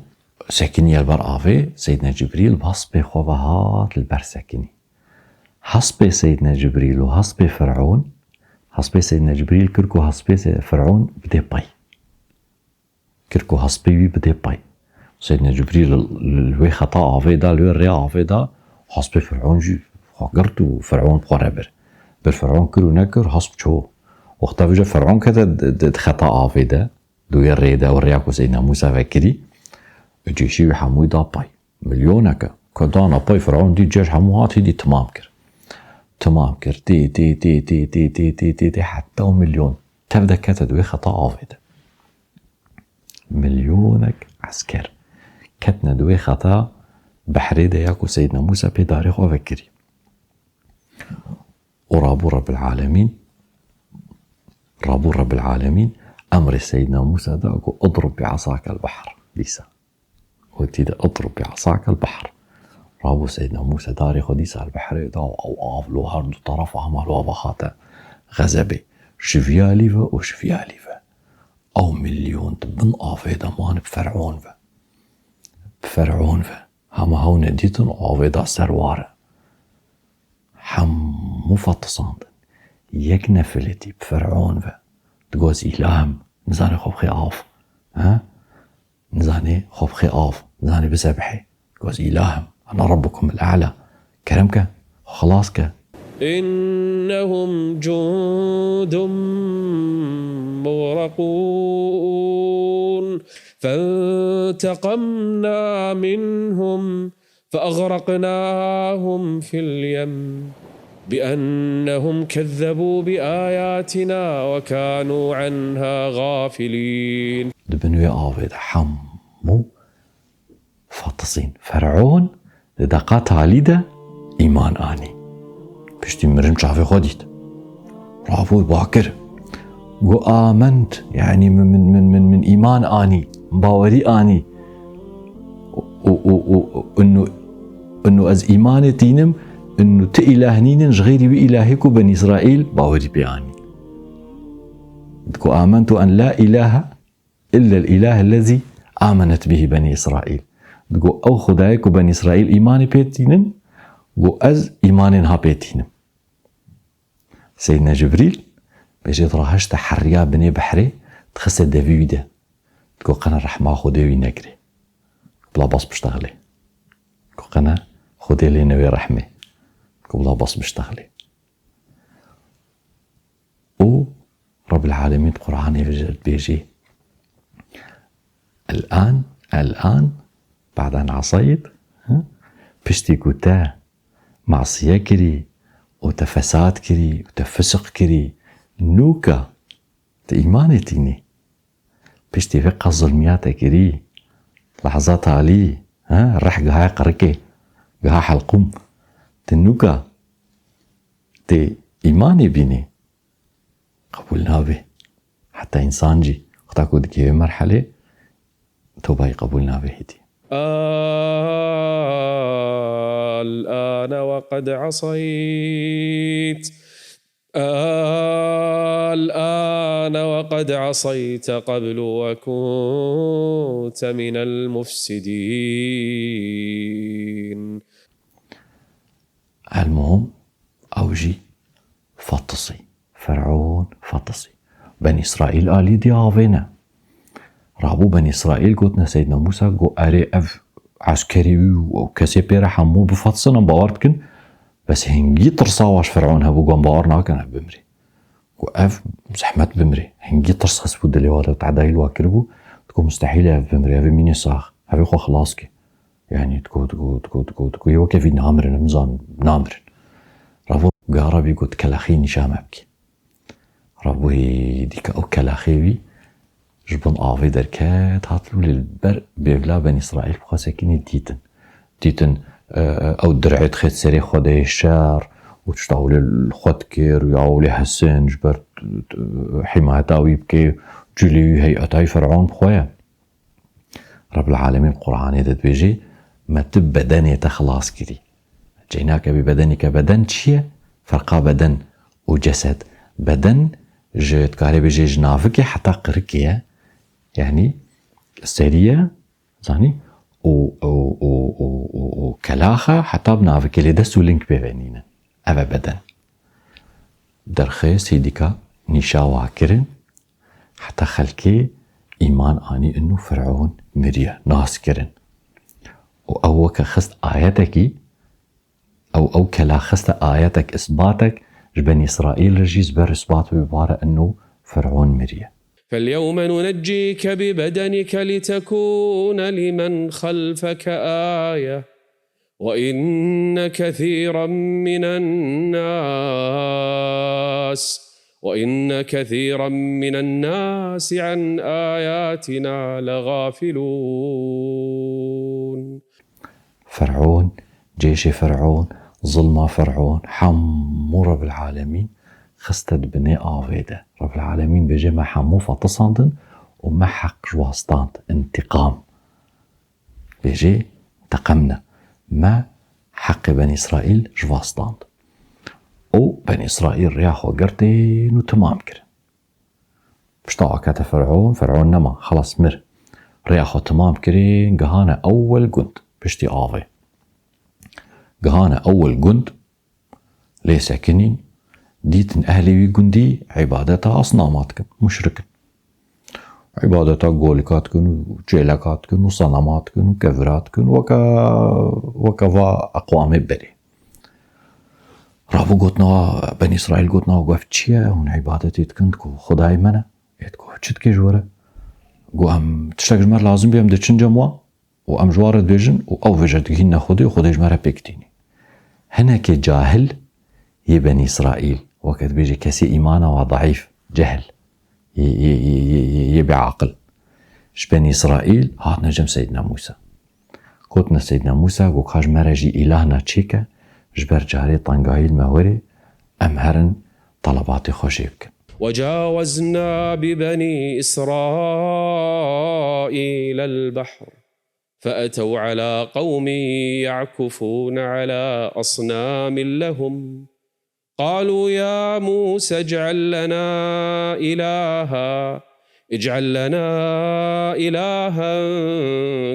sekiniye li ber avê, Seydne Cibrîl bi hespê xwe ve hat li ber sekinî. Hespê Seydne Cibrîl û hespê Fer'ûn, hespê Seydne Cibrîl kir ku hespê Se-, Fer'ûn bidê pey. Kir ku hespê wî bidê pey. Seydne Cibrîl li, li wê xeta avê de, li wê rêya avê de, hespê Fer'ûn jî xwe girt û Fer'ûn bi xwe re bir. Bir Fer'ûn kir û nekir, hesp çû. Wexta vêca Fer'ûn kete di, di, di xeta avê de, di wê rê de, ew rêya ku Seydna Mûsa vekirî, cêşî wî hemûyî da pey. Milyoneke. Ku dana pey, Fer'ûn dî cêş hemû hat, hêdî timam kir. Timam kir. Tê, tê, tê, heta ew milyon tev de kete di wê xeta avê de. Milyonek esker ketine di wê xeta behrê de ya ku Seydna Mûsa pê darê xwe vekirî. Û rabû Rebbil Alemîn, rabû Rebbil Alemîn emrê Seydna Mûsa da ku idrib bi esakel behr. Dîsa gotî de idrib bi esakel behr. Rabû Seydna Mûsa darê xwe dîsa li behrê da û ew av li her du terefa hema li wa ve hate xezebê. Ji viya lî ve û ji viya lî ve. Ew milyon di bin avê de man bi Fer'ûn ve. Bi Fer'ûn ve. Hema hewne dîtin û avê da ser ware. Hemû fetisandin. Yek nefilitî bi Fer'ûn ve. Digot, "Îlahim, nizane xwe bixê av." He? Nizane xwe bixê av. Nizane bisebihê. Digot, "Îlahim, ana Rabbukum el-A'la." Kerem ke, xwe xilas ke. إنهم جند مغرقون. فانتقمنا منهم فأغرقناهم في اليم بأنهم كذبوا بآياتنا وكانوا عنها غافلين. Di bin wê avê de hemû fetisîn. Fer'ûn di deqa talî de îman anî. Piştî mirin çavê xwe dît. Rabû bakir. Got, ament, yanî min, min, min, min, min îman anî, bawerî anî. Û, û, û, û, û, û ez îmanê tînim, û tu îlah nînin ji xeyrî wî îlahê ku Benî Îsraîl bawerî pê anî. Digo, amentu en la ilahe illa el-îlah ellezî amenet bihî Benî Îsraîl. Digo, ew Xwedayê ku Benî Îsraîl îmanê pê tînin, got, ez îmanê niha pê tînim. Seydna Cibrîl, bêjê, dirahişte heriya binê behrê, dixiste devî wî de. Digo, qene rehma Xwedê wî nekirê. Bila bas biştexilê. Digo, qene Xwedê lê newê rehmê. Digo, bila bas biştexilê. Û Rabbil Alemîn Qur'anê ve dibêjê, el-an, el-an, ba'den asayt, ha? Piştî ku te masiye kirî û te fesad kirî û te fisiq kirî, nûka te îmanê tînî. Piştî vê qas zulmiya te kirî, lehza talî, ha, reh gihaye qirikê, giha helqûm. Tu nûka tê îmanê bînî, qebûl nabe. Heta însan jî, wexta ku dikeve merhelê, tobayî qebûl nabe hêdî. الآن وقد عصيت الآن وقد عصيت قبل وكنت من المفسدين. Elmuhim, ew jî fetisî. Fer'ûn fetisî. Benî Îsraîl alî dî avê ne. Rabû Benî Îsraîl gotine Seydna Mûsa, got, erê, ev eskerê wî û ew kesê pê re hemû bifetisînin, bawer dikin. Bes hingî tirsa wan ji Fer'ûn hebû, got, bawer nakin ev bimrê. Got, ev zehmet bimrê. Hingî tirs xistbû dilê wan de, tehdayî li wan kiribû. Digot, mustehîl e ev bimrê, ev ê mînê sax. Ev ê xwe xilas ke. Yanî digot, digot, digot, digot, digot, yê weke vî namirin, em zan namirin. Rabû gera bî got, kelaxî nîşa me bike. Rabû hêdî ke ew kelaxê wî ji bin avê derket, hat lê li ber bêvla Benî Îsraîl bi xwe sekinî dîtin. Dîtin, e, e, ew dir'ê dixêt serê xwe de yê şer û tişta ewlê li xwe dikir û ya ewlê hesin ji ber, e, hîmayeta wî bike, cilê wî heyeta wî Fer'ûn bi xwe ye. Rabbil Alemîn Qur'anê de dibêjê, me tu bedenê te xilas kirî. Ceynake bî bedenî ke beden çi ye? Ferqa beden û cesed. Beden ji, dikarê bêjê ji navikê heta qirikê ye. Yanî serî ye, zanî, û, û, û kelaxa heta bi navikê lê dest û ling pê ve nînin. Ev e beden. Derxê sîdîka nîşa wa kirin, heta xelkê îman anî inu Fir'ûn miriye, nas kirin. Û ew weke xist ayetekî, ew, ew kela xiste ayetek, isbatek, ji Benî Îsraîl re jî ji ber isbat bibare inu Fir'ûn miriye. فاليوم ننجيك ببدنك لتكون لمن خلفك آية وإن كثيرا من الناس وإن كثيرا من الناس عن آياتنا لغافلون. Fir'ûn, cêşê Fir'ûn, zilma Fir'ûn, hemû Rebbil Alemîn xiste di binê avê de. Rebbil Alemîn bêje, me hemû fetisandin û me heq ji wa stand, întîqam. Bêje, teqemne. Me heqê Benî Îsraîl ji wa stand. Û Benî Îsraîl rêya xwe girtin û timam kirin. Pişta wa kete Fer'ûn, Fer'ûn nema, xelas mir. Rêya xwe timam kirî, gihane ewel gund, piştî avê. Gihane ewel gund, lê sekinîn, dîtin ehlê wî gundî îbadeta asnama dikin, muşrik in. Îbadeta golika dikin û çêleka dikin û senema dikin û kevira dikin, weke, weke va eqwamê berê. Rabû gotina wa, Benî Îsraîl gotina wa, got, ev çi ye? Hûn îbadetê dikin, digo, Xwedayê me ne. Ê, digo, çi dike ji we re? Got, em tiştek ji me re lazim bî, em diçin cem wan. û em ji wan re dibêjin û ew vêje digihîne Xwedê û Xwedê ji me re pêk tînî. Hinekê cahil yê Benî Îsraîl, weke dibêje kesê îmana wa daîf, cehil, yê, yê, yê, yê, yê, yê bêaqil, ji Benî Îsraîl hatine cem Seydina Mûsa. Gotine Seydina Mûsa, got, ka ji me re jî îlahna çêke, ji ber carê tengahî li me werê, em herin telebatê xwe jê bikin. وجاوزنا ببني إسرائيل البحر فأتوا على قوم يعكفون على أصنام لهم قالوا يا موسى اجعل لنا إلها اجعل لنا إلها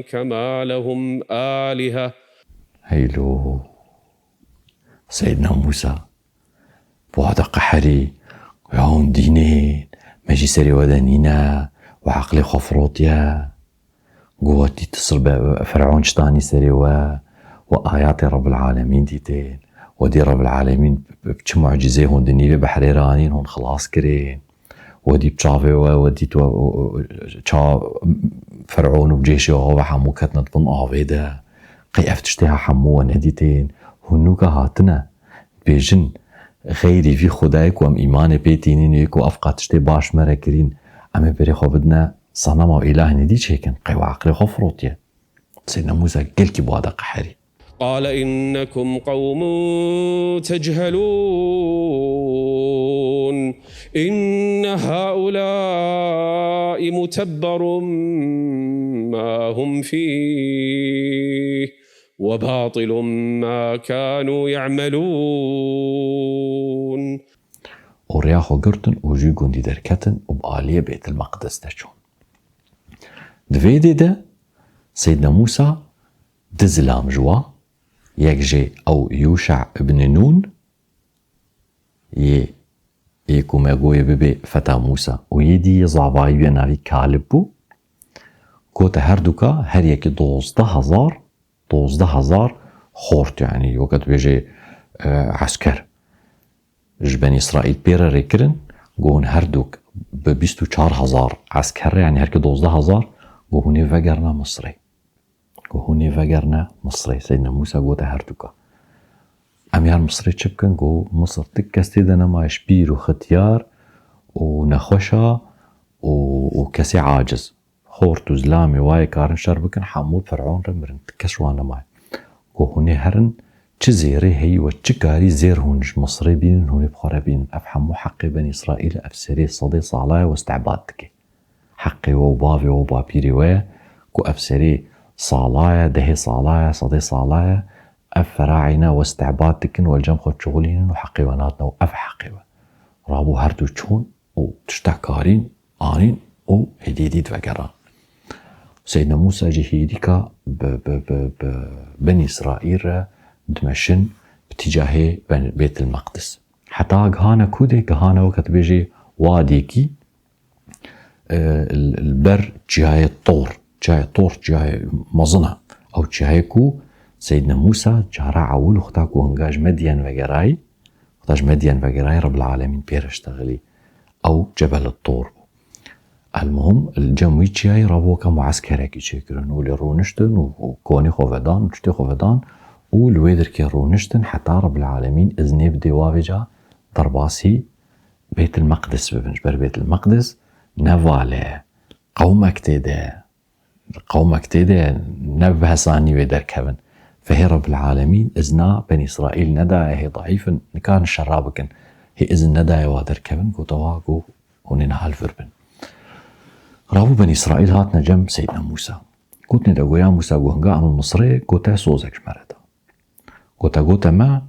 كما لهم آلهة. Heylo. Seydna Mûsa, bi wa de qeherî, ya hûn dînên, me jî serê we de nîne, we eqlê xwe firotiye. Got, we dît sir be, Fer'on çi danî serê we, we ayatê Rebbil Alemîn dîtên. We dî Rebbil Alemîn bi, bi çi mucîzeyê hûn di nîvê behrê re anîn, hûn xilas kirên. We dî bi çavê we, we dît we, we, we, ça Fer'on û cêşê we hemû ketine di bin avê de. Qey ev tiştê ha hemû we nedîtên. Hûn nûka hatine, dibêjin, xeyrî vî Xwedayê ku em îmanê pê tînîn, yê ku ev qat tiştê baş me re kirîn, em ê berê xwe bidine sanema û îlahinê dî çêkin. Qey we eqlê xwe firotiye. Seydna Mûsa gelkî bi wa de qeherî. قال إنكم قوم تجهلون إن هؤلاء متبر ما هم فيه وباطل ما كانوا يعملون. Û rêya xwe girtin û ji gundî derketin û bi aliyê Bêtil Meqdes de çûn. Di vê dê de Seydna Mûsa du zilam ji wa, yek jê ew Yûşa ibn Nûn, yê, yê ku me goyê bibê feta Mûsa û yê dî yê zavayî wê navî Kalib bû, gote her duka her yekî dozdeh hezar, dozdeh hezar xort, yanî weke dibêjê, e, esker ji Benî Îsraîl pê re rê kirin, got hûn her duk bi bîst û çar hezar esker re, yanî herkê dozdeh hezar, got hûn ê vegerine Misrê. Got hûn ê vegerine Misrê. Seydna Mûsa gote her duka. Em yar Misrê çi bikin? Got Misir ti kes tê de nemaye, ji pîr û xitiyar û nexweşa û, û kesê aciz. Xort û zilamê wayê karin şer bikin, hemû Fer'on re mirin. Ti kes ji wan nemaye. Got hûn ê herin, çi zêrê heyî we, çi karî zêr hûn ji Misrê bînin, hûn ê bi xwe re bînin. Ev hemû heqê Benî Îsraîl e, ev serê sedê sala ye we stebad dike. Heqê we û bavê we û bapîrê we ye ku ev serê sala ye, dehê sala ye, sedê sala ye, ev feraîne we stebad dikin, we li cem xwe çixulînin û heqê we nadine û ev heqê we. Rabû her du çûn û tişta karîn anîn û hêdî hêdî divegeran. Seydna Mûsa jî hêdîka bi, bi, bi, bi Benî Îsraîl re dimeşin bi tîcahê Ben-, Bêtil Meqdis. Heta gihane ku dê, gihane weke dibêjê wadiyekî, e, li, li ber çiyayê Tor, çiyayê Tor, çiyayê mezin e. Ew çiyayê ku Seydna Mûsa cara ewil Xuda ku hinga ji Medyen vegerayî, Xuda ji Medyen vegerayî, Rebbil Alemîn pê re ştexilî. Ew Cebel Tor bû. Elmuhim, li cem wî çiyayê rabû weke mueskerekî çêkirin û lê rûniştin û, û konê xwe vedan û tiştê xwe vedan û li wê derkê rûniştin heta Rebbil Alemîn iznê bidê wa vêca derbasî Bêtil Meqdis bibin. Ji ber Bêtil Meqdis ne vale ye, qewmek tê de ye. Qewmek tê de ye, ne bi hesanî wê derkevin. Fehê Rebbil Alemîn izna Benî Îsraîl nedaye, hê daîf in, nikarin şera bikin. Hê izin nedaye wa derkevin, gote wa ku hûn ê niha li vir bin. Rabû Benî Îsraîl hatine cem Seydna Mûsa. Gotinê de got ya Mûsa, got hinga em li Misirê, gote sozek ji me re da. Gote, gote me,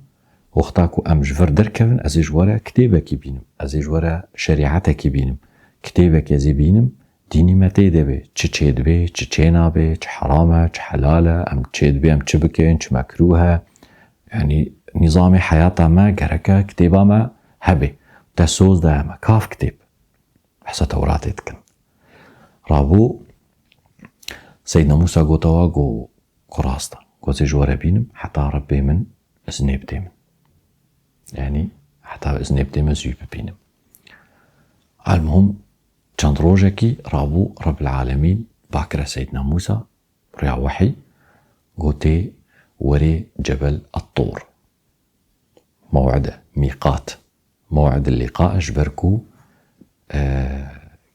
wexta ku em ji vir derkevin, ez ê ji we re kitêbekî bînim, ez ê ji we re şerîetekî bînim. Kitêbekî ez ê bînim, dînî me tê de bê, çi çê dibê, çi çê nabê, çi heram e, çi helal e, em çê dibê, em çi bikin, çi mekrûh e. Yanî nîzamê heyata me gereke kitêba me hebe. Te soz daye me, kav kitêb. Behsa Tewratê dikin. Rabû Seydna Mûsa gote wa, got, ku rast e. Got, ez ê ji we re bînim, heta Rebbê min iznê bidê min. Yanî, heta iznê bidê min, ez wî bibînim. Elmuhim, çend rojekî rabû, Rebbil Alemîn va kire Seydna Mûsa, rêya wehî, gotê, "Werê Cebel At-Tur." Mew'id e, mîqat. Mew'id liqa e ji ber ku, e,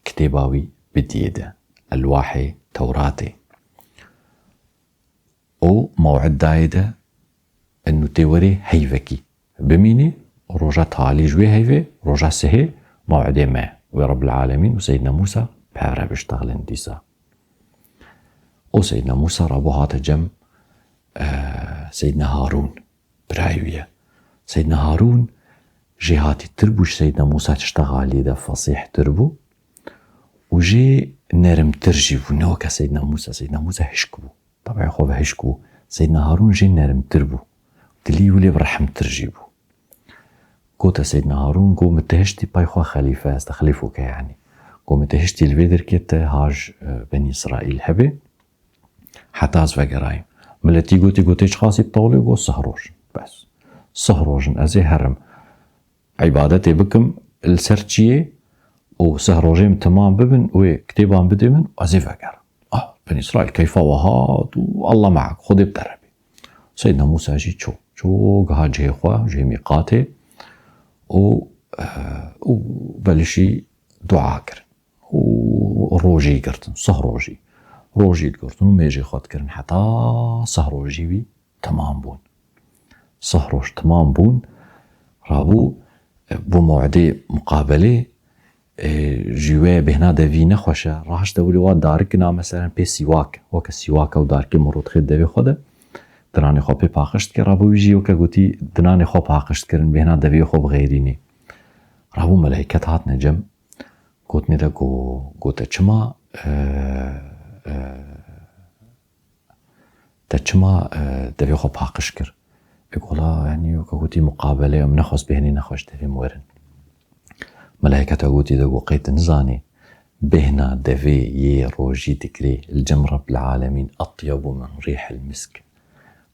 kitêba wî bidiyê de, elwahê Tewratê. Û mew'id dayê de, inu tê werê heyvekî bimînî, roja talî ji wê heyvê, roja sihê mew'idê me wê Rebbil Alemîn û Seydna Mûsa pevre biştexilin dîsa. Û Seydna Mûsa rabû hate cem, e, Seydna Harûn, birayê wî ye. Seydna Harûn jêhatîtir bû ji Seydna Mûsa, tişta xaliyê de fesîhtir bû û jê nerimtir jî bû. Ne weke Seydna Mûsa. Seydna Mûsa hişk bû. Tebî xwe ve hişk bû. Seydna Harûn jê nerimtir bû. Dilî wî lê bi rehmtir jî bû. Gote Seydna Harûn, go, "Min te hiştî pay xwe xelîfe, ez te xelîfok e yanî. Go, min te hiştî li vê derkê te haj, e, Benî Îsraîl hebe, heta ez vegerayim." Miletî gotî, gotê, "Çiqasî bi tawlê?" Go, "Sih roj." Bes. "Sih roj in, ez ê herim. Îbadetê bikim li ser çiyê û sih rojê min temam bibin, wê kitêban bidê min, ez ê vegerim." Ah, Benî Îsraîl keyfa we hat û Allah me'ak, Xwedê bi te re bê. Seydna Mûsa jî çû. Çû giha cihê xwe, cihê mîqatê û, eh, û belişî dua kirin. Û rojî girtin, sih rojî. Rojî digirtin û mêjê xwe dikirin heta sih rojî wî temam bûn. Sih roj temam bûn, rabû, e, bo mew'idê muqabelê, e, ji wê bêhna devî nexweş e. Rahişte wilo wa darik na meselen pê sîwak, weke sîwak ew darikê moro dixê devê xwe de, dinanê xwe pê paqij dike, rabû wî jî weke gotî dinanê xwe paqij dikirin, bêhna devê xwe bixêrînê. Rabû meleyket hatine cem, gotinê de go-, gote çima, e, e, Te çima, e, devê xwe paqij kir? Ê gola, yanî, weke gotî muqabele ye, min nexwest bêhnê nexweş devê min werin. Meleketa gotî de go qey tu nizanî, bêhna devê yê rojî dikirê li cem Rebbil Alemîn etyebu min rîhil misk.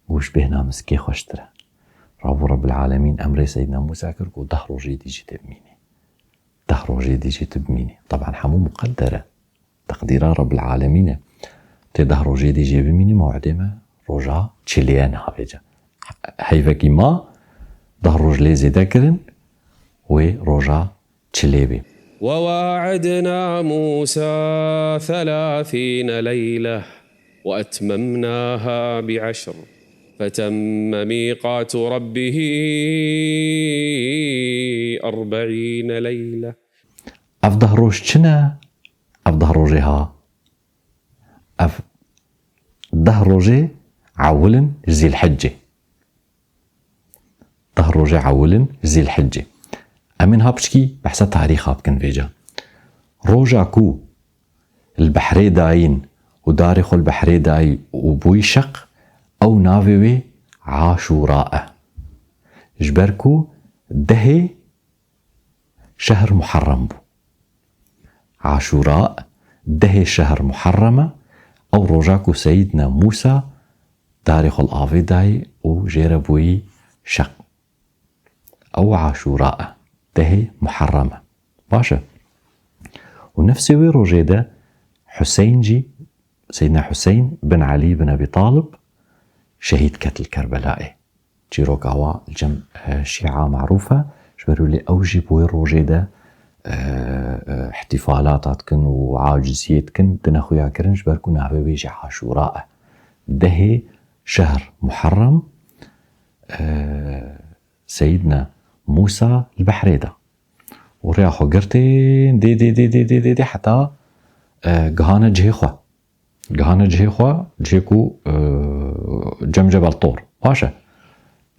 Go ji bêhna miskê xweştir e. Rabû Rebbil Alemîn emrê Seydna Mûsa kir, go deh rojê dî jî tê bimînî. Deh rojê dî jî tu bimînî. Teban hemû muqedder e. Teqdîra Rebbil Alemîn e. Tê deh rojê dî jê bimînî, mew'idê me roja çilê ye niha vêca. Heyvekî ma, deh roj lê zêde kirin, wê roja çilê bê. وواعدنا موسى ثلاثين ليلة وأتممناها بعشر فتم ميقات ربه أربعين ليلة. Ev deh roj çi ne? Ev deh rojê ha. Ev deh rojê ewil in ji Zîlhiccê. Deh rojê ewil in ji Zîlhiccê. Em ê niha piçkî behsa tarîxa bikin vêca. Roja ku li behrê dayîn û darê xwe li behrê dayî û bûyî şeq, ew navê wê Aşûra e. Ji ber ku dehê şehr Muharrem bû. Aşûra dehê şehr Muharrem e, ew roja ku Seyîdna Mûsa darê xwe li avê dayî û jê re bûyî şeq. Ew Aşûra e, dehê Muharrem e. Baş e. Û nefsê wê rojê de Huseyn jî, Seydna Huseyn bin Elî bin Ebî Talib şehîd ket li Kerbelayê. Çîroka wa li cem, e, Şîa merûf e, ji ber wê lê ew jî bi wê rojê de, e, e, îhtîfalata dikin û aciziyê dikin, dine xuya kirin, ji ber ku navê wê jî Aşûra e. Dehê şehr Muharrem, e, Seyîdna Mûsa li behrê de. Û rêya xwe girtên dê, dê, dê, dê, dê, dê, dê, heta, e, gihane cihê xwe. Gihane cihê xwe, cihê ku, e, cem Cebel Tor. Baş e.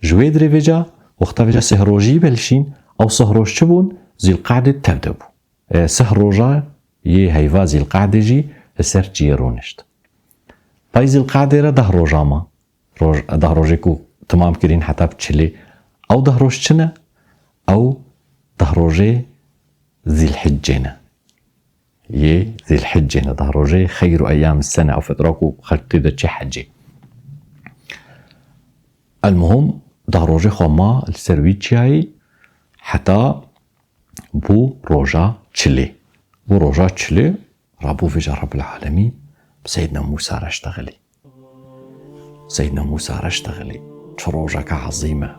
Ji wê dirê vêca, wexta vêca sih rojî belişîn, ew sih roj çi bûn? Zîlqedê tev de bû. E, sih roja yê heyva Zîlqedê jî li ser çiyê rûnişt. Pey Zîlqedê re deh roja ma. Roj, deh rojê ku temam kirîn heta bi çilê. Ew deh roj çi ne? Ew deh rojê Zîlhiccê ne. Yê Zîlhiccê ne. Deh rojê xeyr û eyyam sene, ew fetra ku xelk tê de çê hecê. Elmuhim, deh rojê xwe ma li ser wî çiyayî heta bû roja çilê. Bû roja çilê, rabû vêca Rebbil Alemîn bi Seydna Mûsa re ştexilî. Seydna Mûsa re diştexilî. Çi rojeke ezîm e.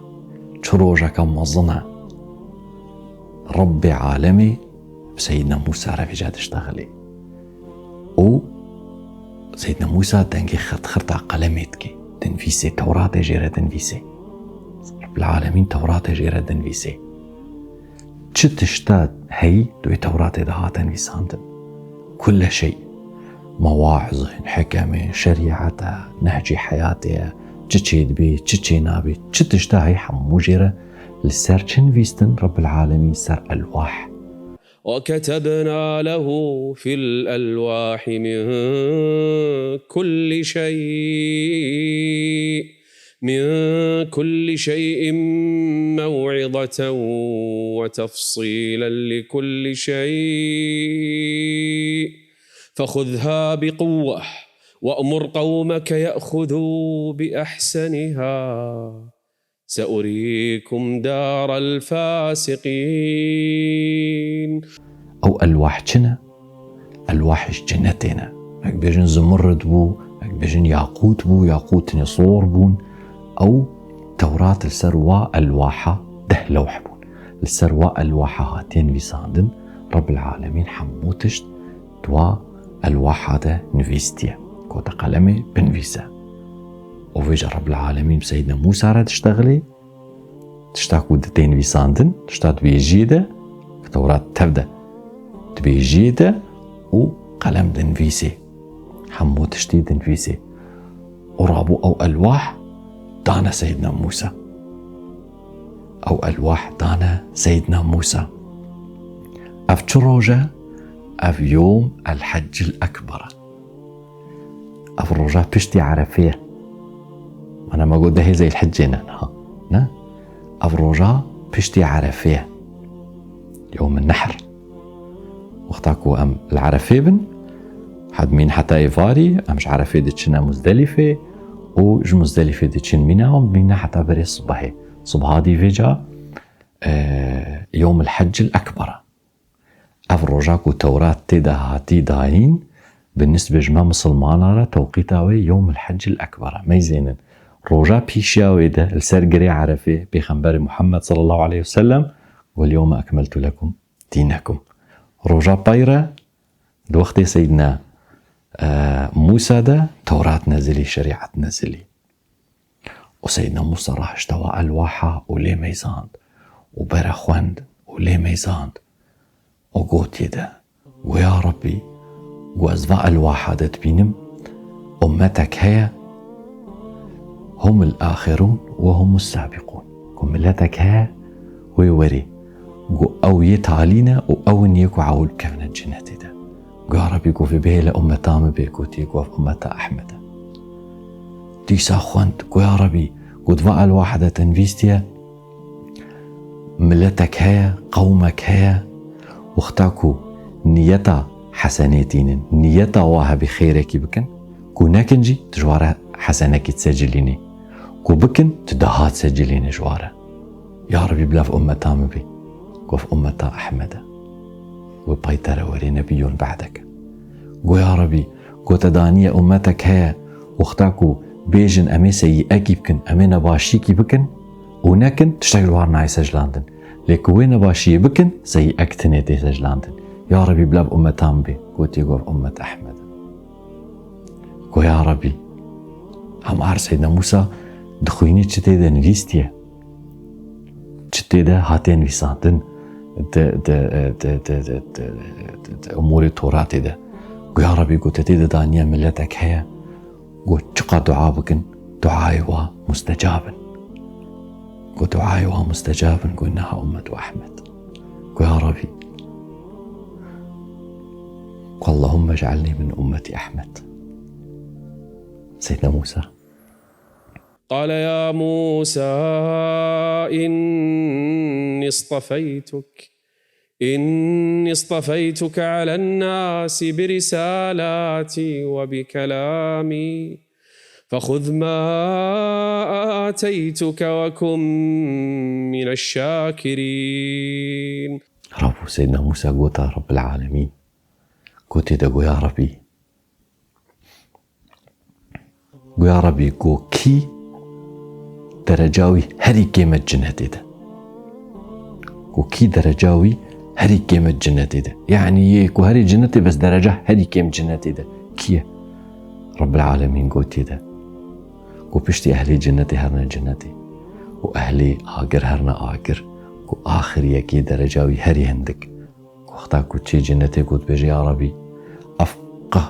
Çi rojeke mezin e. Rebbê alemî bi Seydna Mûsa re vêca diştexilî. Û Seydna Mûsa dengê xirt-xirta qelemê dikê. Dinvîsê, Tewratê jê re dinvîsê. Rebbil alemîn Tewratê jê re dinvîsê. Çi tişta heyî di wê Tewratê de hate nivîsandin. Kulle şey. Mewazin, hikemê, şerîet e, nehcî heyatê ye, çi çêdibê, çi çênabê, çi tişta heyî hemû jê re li ser çi nivîstin Rebbil alemîn ser elwah. وكتبنا له في الألواح من كل شيء من كل شيء موعظة وتفصيلا لكل شيء فخذها بقوة وأمر قومك يأخذوا بأحسنها سأريكم دار الفاسقين. Ew elwah çi ne? Elwah ji cinetê ne. Ek bêjin zimurd bû, ek bêjin yaqût bû, yaqût ne sor bûn. Ew Tewrat li ser wa elwaha deh lewh bûn. Li ser wa elwaha hatiye nivîsandin, Rebbil alemîn hemû tişt di wa elwaha de nivîstiye. Gote qelemê binivîse. Û vêca Rebbil alemîn bi Seydna Mûsa re diştexilê, tişta ku di tê nivîsandin, tişta di bêjiyê de, ki Tewrat tev de, di bêjiyê de û qelem dinvîsê. Hemû tiştî dinvîsê. Û rabû ew elwah dane Seydna Mûsa. Ew elwah dane Seydna Mûsa. Ev çi roj e? Ev yom el Heccil Ekber e. Ev roja piştî Erefê ye. Mana me got dehê Zeyl Heccê ne niha. Ne? Ev roja piştî Erefê ye. Yom Nehr. Wexta ku em li Erefê bin, hedmîn heta êvarî, em ji Erefê diçine Muzdelîfê û ji Muzdelîfê diçin Mîna û Mîna heta berê sibehê. Sibha dî vêca, e, Yom el Heccil Ekber e. Ev roja ku Tewrat tê de hatî dayîn, bi nisbê ji me misilmana re tewqîta wê Yom el Heccil Ekber e. Meyzênin. Roja pîşiya wê de li ser girê Erefê Pêxemberê Muhammed sallallahu aleyhi ve sellem, "Wel yewme ekmeltu lekum dînekum." Roja pey re di wextê Seydina, e, Mûsa de Tewrat nezilî, şerîet nezilî. Û Seydna Mûsa rahişte wa elwaha û lê meyzand û bere xwend û lê meyzand û gotiye de, got, "Ya Rabbî, got ez va elwaha de dibînim, ummetek heye, humul axirûn ve humus sabîqûn." Got, "Miletek heye, wê werê." Got, "Ew yê talî ne û ew in yê ku ewil bikevine cinetê de." Got, "Ya Rebî, got vê bihêle ummeta min bê." Gotiye, "Got ev ummeta Ehmed e." Dîsa xwend, got, "Ya Rebî, got va elwaha de te nivîstiye, miletek heye, qewmek heye, wexta ku niyeta hesenê tînin, niyeta wa hebî xêrekî bikin, ku nekin jî, tu ji wa re hesenekî disecilînî. Ku bikin, tu daha disecilînî ji wa re. Ya Rebî, bila ev ummeta min bê." Got, "Ev ummeta Ehmed e. Wê pey te re werê, nebiyyun ba'dek." Got, "Ya Rebî, got te daniye ummetek heye, wexta ku bêjin em ê seyîekî bikin, em ê nebaşiyekî bikin û nekin, tiştek ji war nayê secilandin. Lê ku wê nebaşiyê bikin, seyîek tinê tê secilandin. Ya Rebî, bila ev ummeta min bê." Gotiye, "Got ev ummet Ehmed e." Got, "Ya Rebî." Hema her Seydna Mûsa dixwînî çi tê de nivîstiye. Çi tê de hatiye nivîsandin di, di, di, di umûrê Toratê de. Got, "Ya Rebî, got te tê de daniye miletek heye, got çiqa dua bikin, duayê wa mustecab in." Got, "Duayê wa mustecab in, got niha ummet wa Ehmed." Got, "Ya Rebî, got Allahümme ec'alni min ummeti Ehmed." Seydna Mûsa. قال يا موسى إني اصطفيتك إني اصطفيتك على الناس برسالاتي وبكلامي فخذ ما آتيتك وكن من الشاكرين. Rabû Seydna Mûsa gota Rabbil Alemîn. Gotê de got, "Ya Rebî, Go ya Rebî, go kî dereca wî herî kêm e cinetê de? Go kî dereca wî herî kêm e cinetê de? Yanî yê ku herî cinetê bes dereca herî kêm cinetê de. Kî ye? Rebbil Alemîn gotiye de. Go piştî ehlê cinetê herne cinetê. Û ehlê agir herne agir. Go axir yekê dereca wî herî hindik. Wexta ku çê cinetê ku dibêje, ya Rebî, ev qeh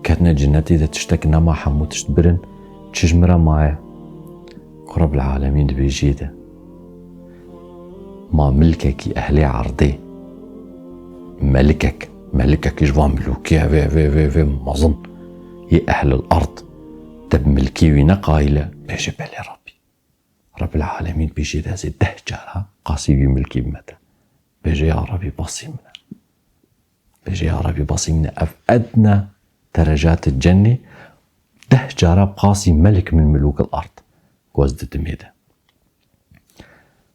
ketine cinetê de tiştek nema, hemû tişt birin, çi ji min re maye? Ku Rebbil Alemîn dibêjiyê de, ma milkekî ehlê erdê, melikek, melikekî ji van milûkê, vê, vê, vê, vê mezin, yê ehlil erd, te bi milkê wî ne qayîl e? Bêje, belê Rebî. Rebbil Alemîn bêjê de, ez ê deh cara qasî wî milkî bime te. Bêje, ya Rebî, basî min e. Bêje, ya Rebî, basî min e. Ev edna derecatê cennê, deh cara qasî melik min milûkil ard. Go ez didimê de.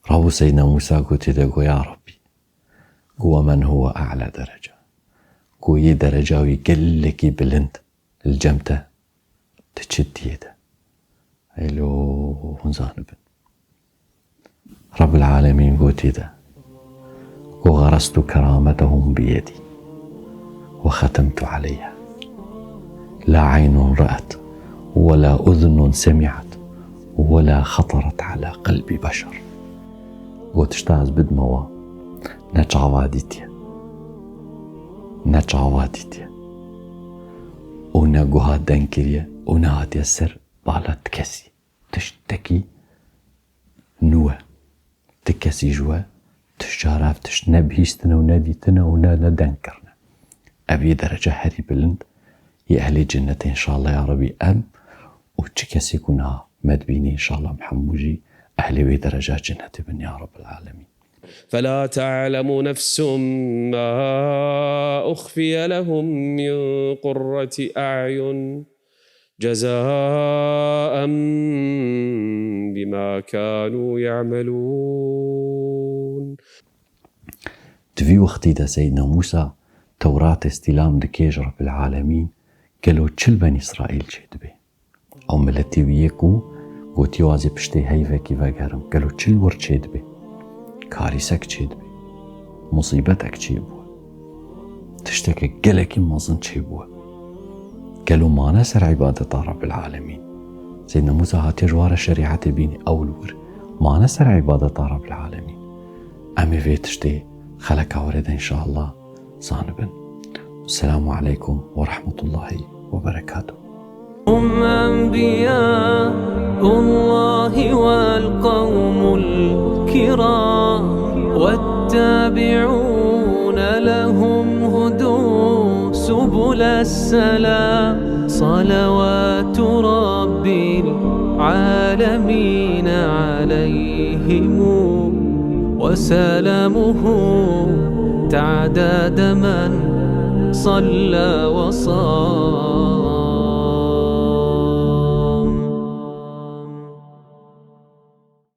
Rabû Seydna Mûsa gotê de, go ya Rebî, go we men huwe a'la dereca. Go yê dereca wî gelekî bilind li cem te. Diçitiyê de. Elo, hûn zanibin. Rebbil Alemîn gotî de, "Ve gherestu kerametehum biyedî ve xetemtu aleyha. La eynun re'et ve la udnun semi'et ve la xeteret ala qelbi beşer." Got, "Tişta ez bidime wa, ne çava dîtiye, ne çava dîtiye û ne guha deng kiriye û ne hatiye ser bala ti kesî. Tiştekî nû e. Ti kesî ji we tişt cara ev tişt ne bihîstine û ne dîtine û ne, ne deng kirine." Ev yê dereca herî bilind yê ehlê cennetê, înşallah ya Rebî, em û çi kesê ku niha me dibîne, înşallah em hemû jî ehlê wê dereca cennetê bin ya Rebbil Alemîn. فلا تعلم نفس ما أخفي لهم من قرة أعين جزاء بما كانوا يعملون. Di vî wextî de Seydna Mûsa Tewratê stîlam dike ji Rebbil Alemîn, gelo çi li Benî Îsraîl çêdibe? Ew miletê wî yê ku gotiye, "Ez ê piştê heyvekî vegerim." Gelo çi li wir çêdibe? Karîsek çêdibe. Musîbetek çêbû. Tişteke gelekî mezin çêbû. Gelo mane ser îbadeta Rebbil Alemîn? Seydna Mûsa hatiye ji ware şerîetê bînî, ew li wir mane ser îbadeta Rebbil Alemîn? Em ê vê tiştê xeleka werê de înşallah zanibin. Selamu aleykum ve rahmetullahi ve berekatuh. هم أنبياء الله والقوم الكرام والتابعون لهم هدوا سبل السلام صلوات رب العالمين عليهم وسلامه تعداد من صلى وصام.